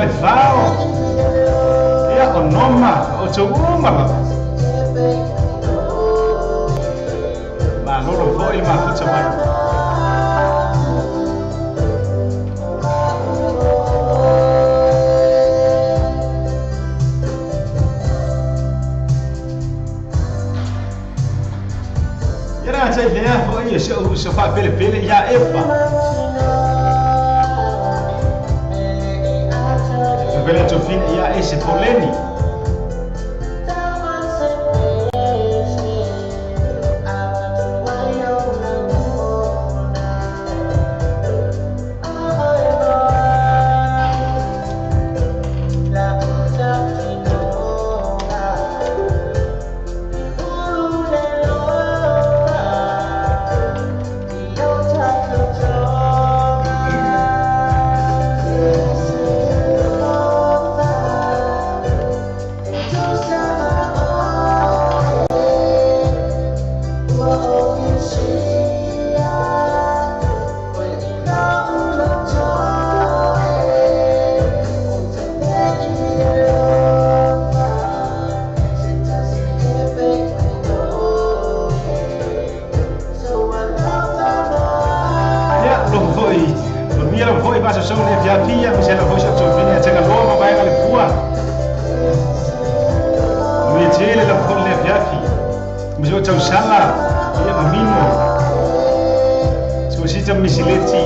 le fao. Ia o noma o tau uma lava. Malolo foi le mafuta mai. Ia na tai lea foi e se o se fa pele pele ia epa. Pele tofina ia ese poleni. Tau sala ia mamino. Suasita misileti.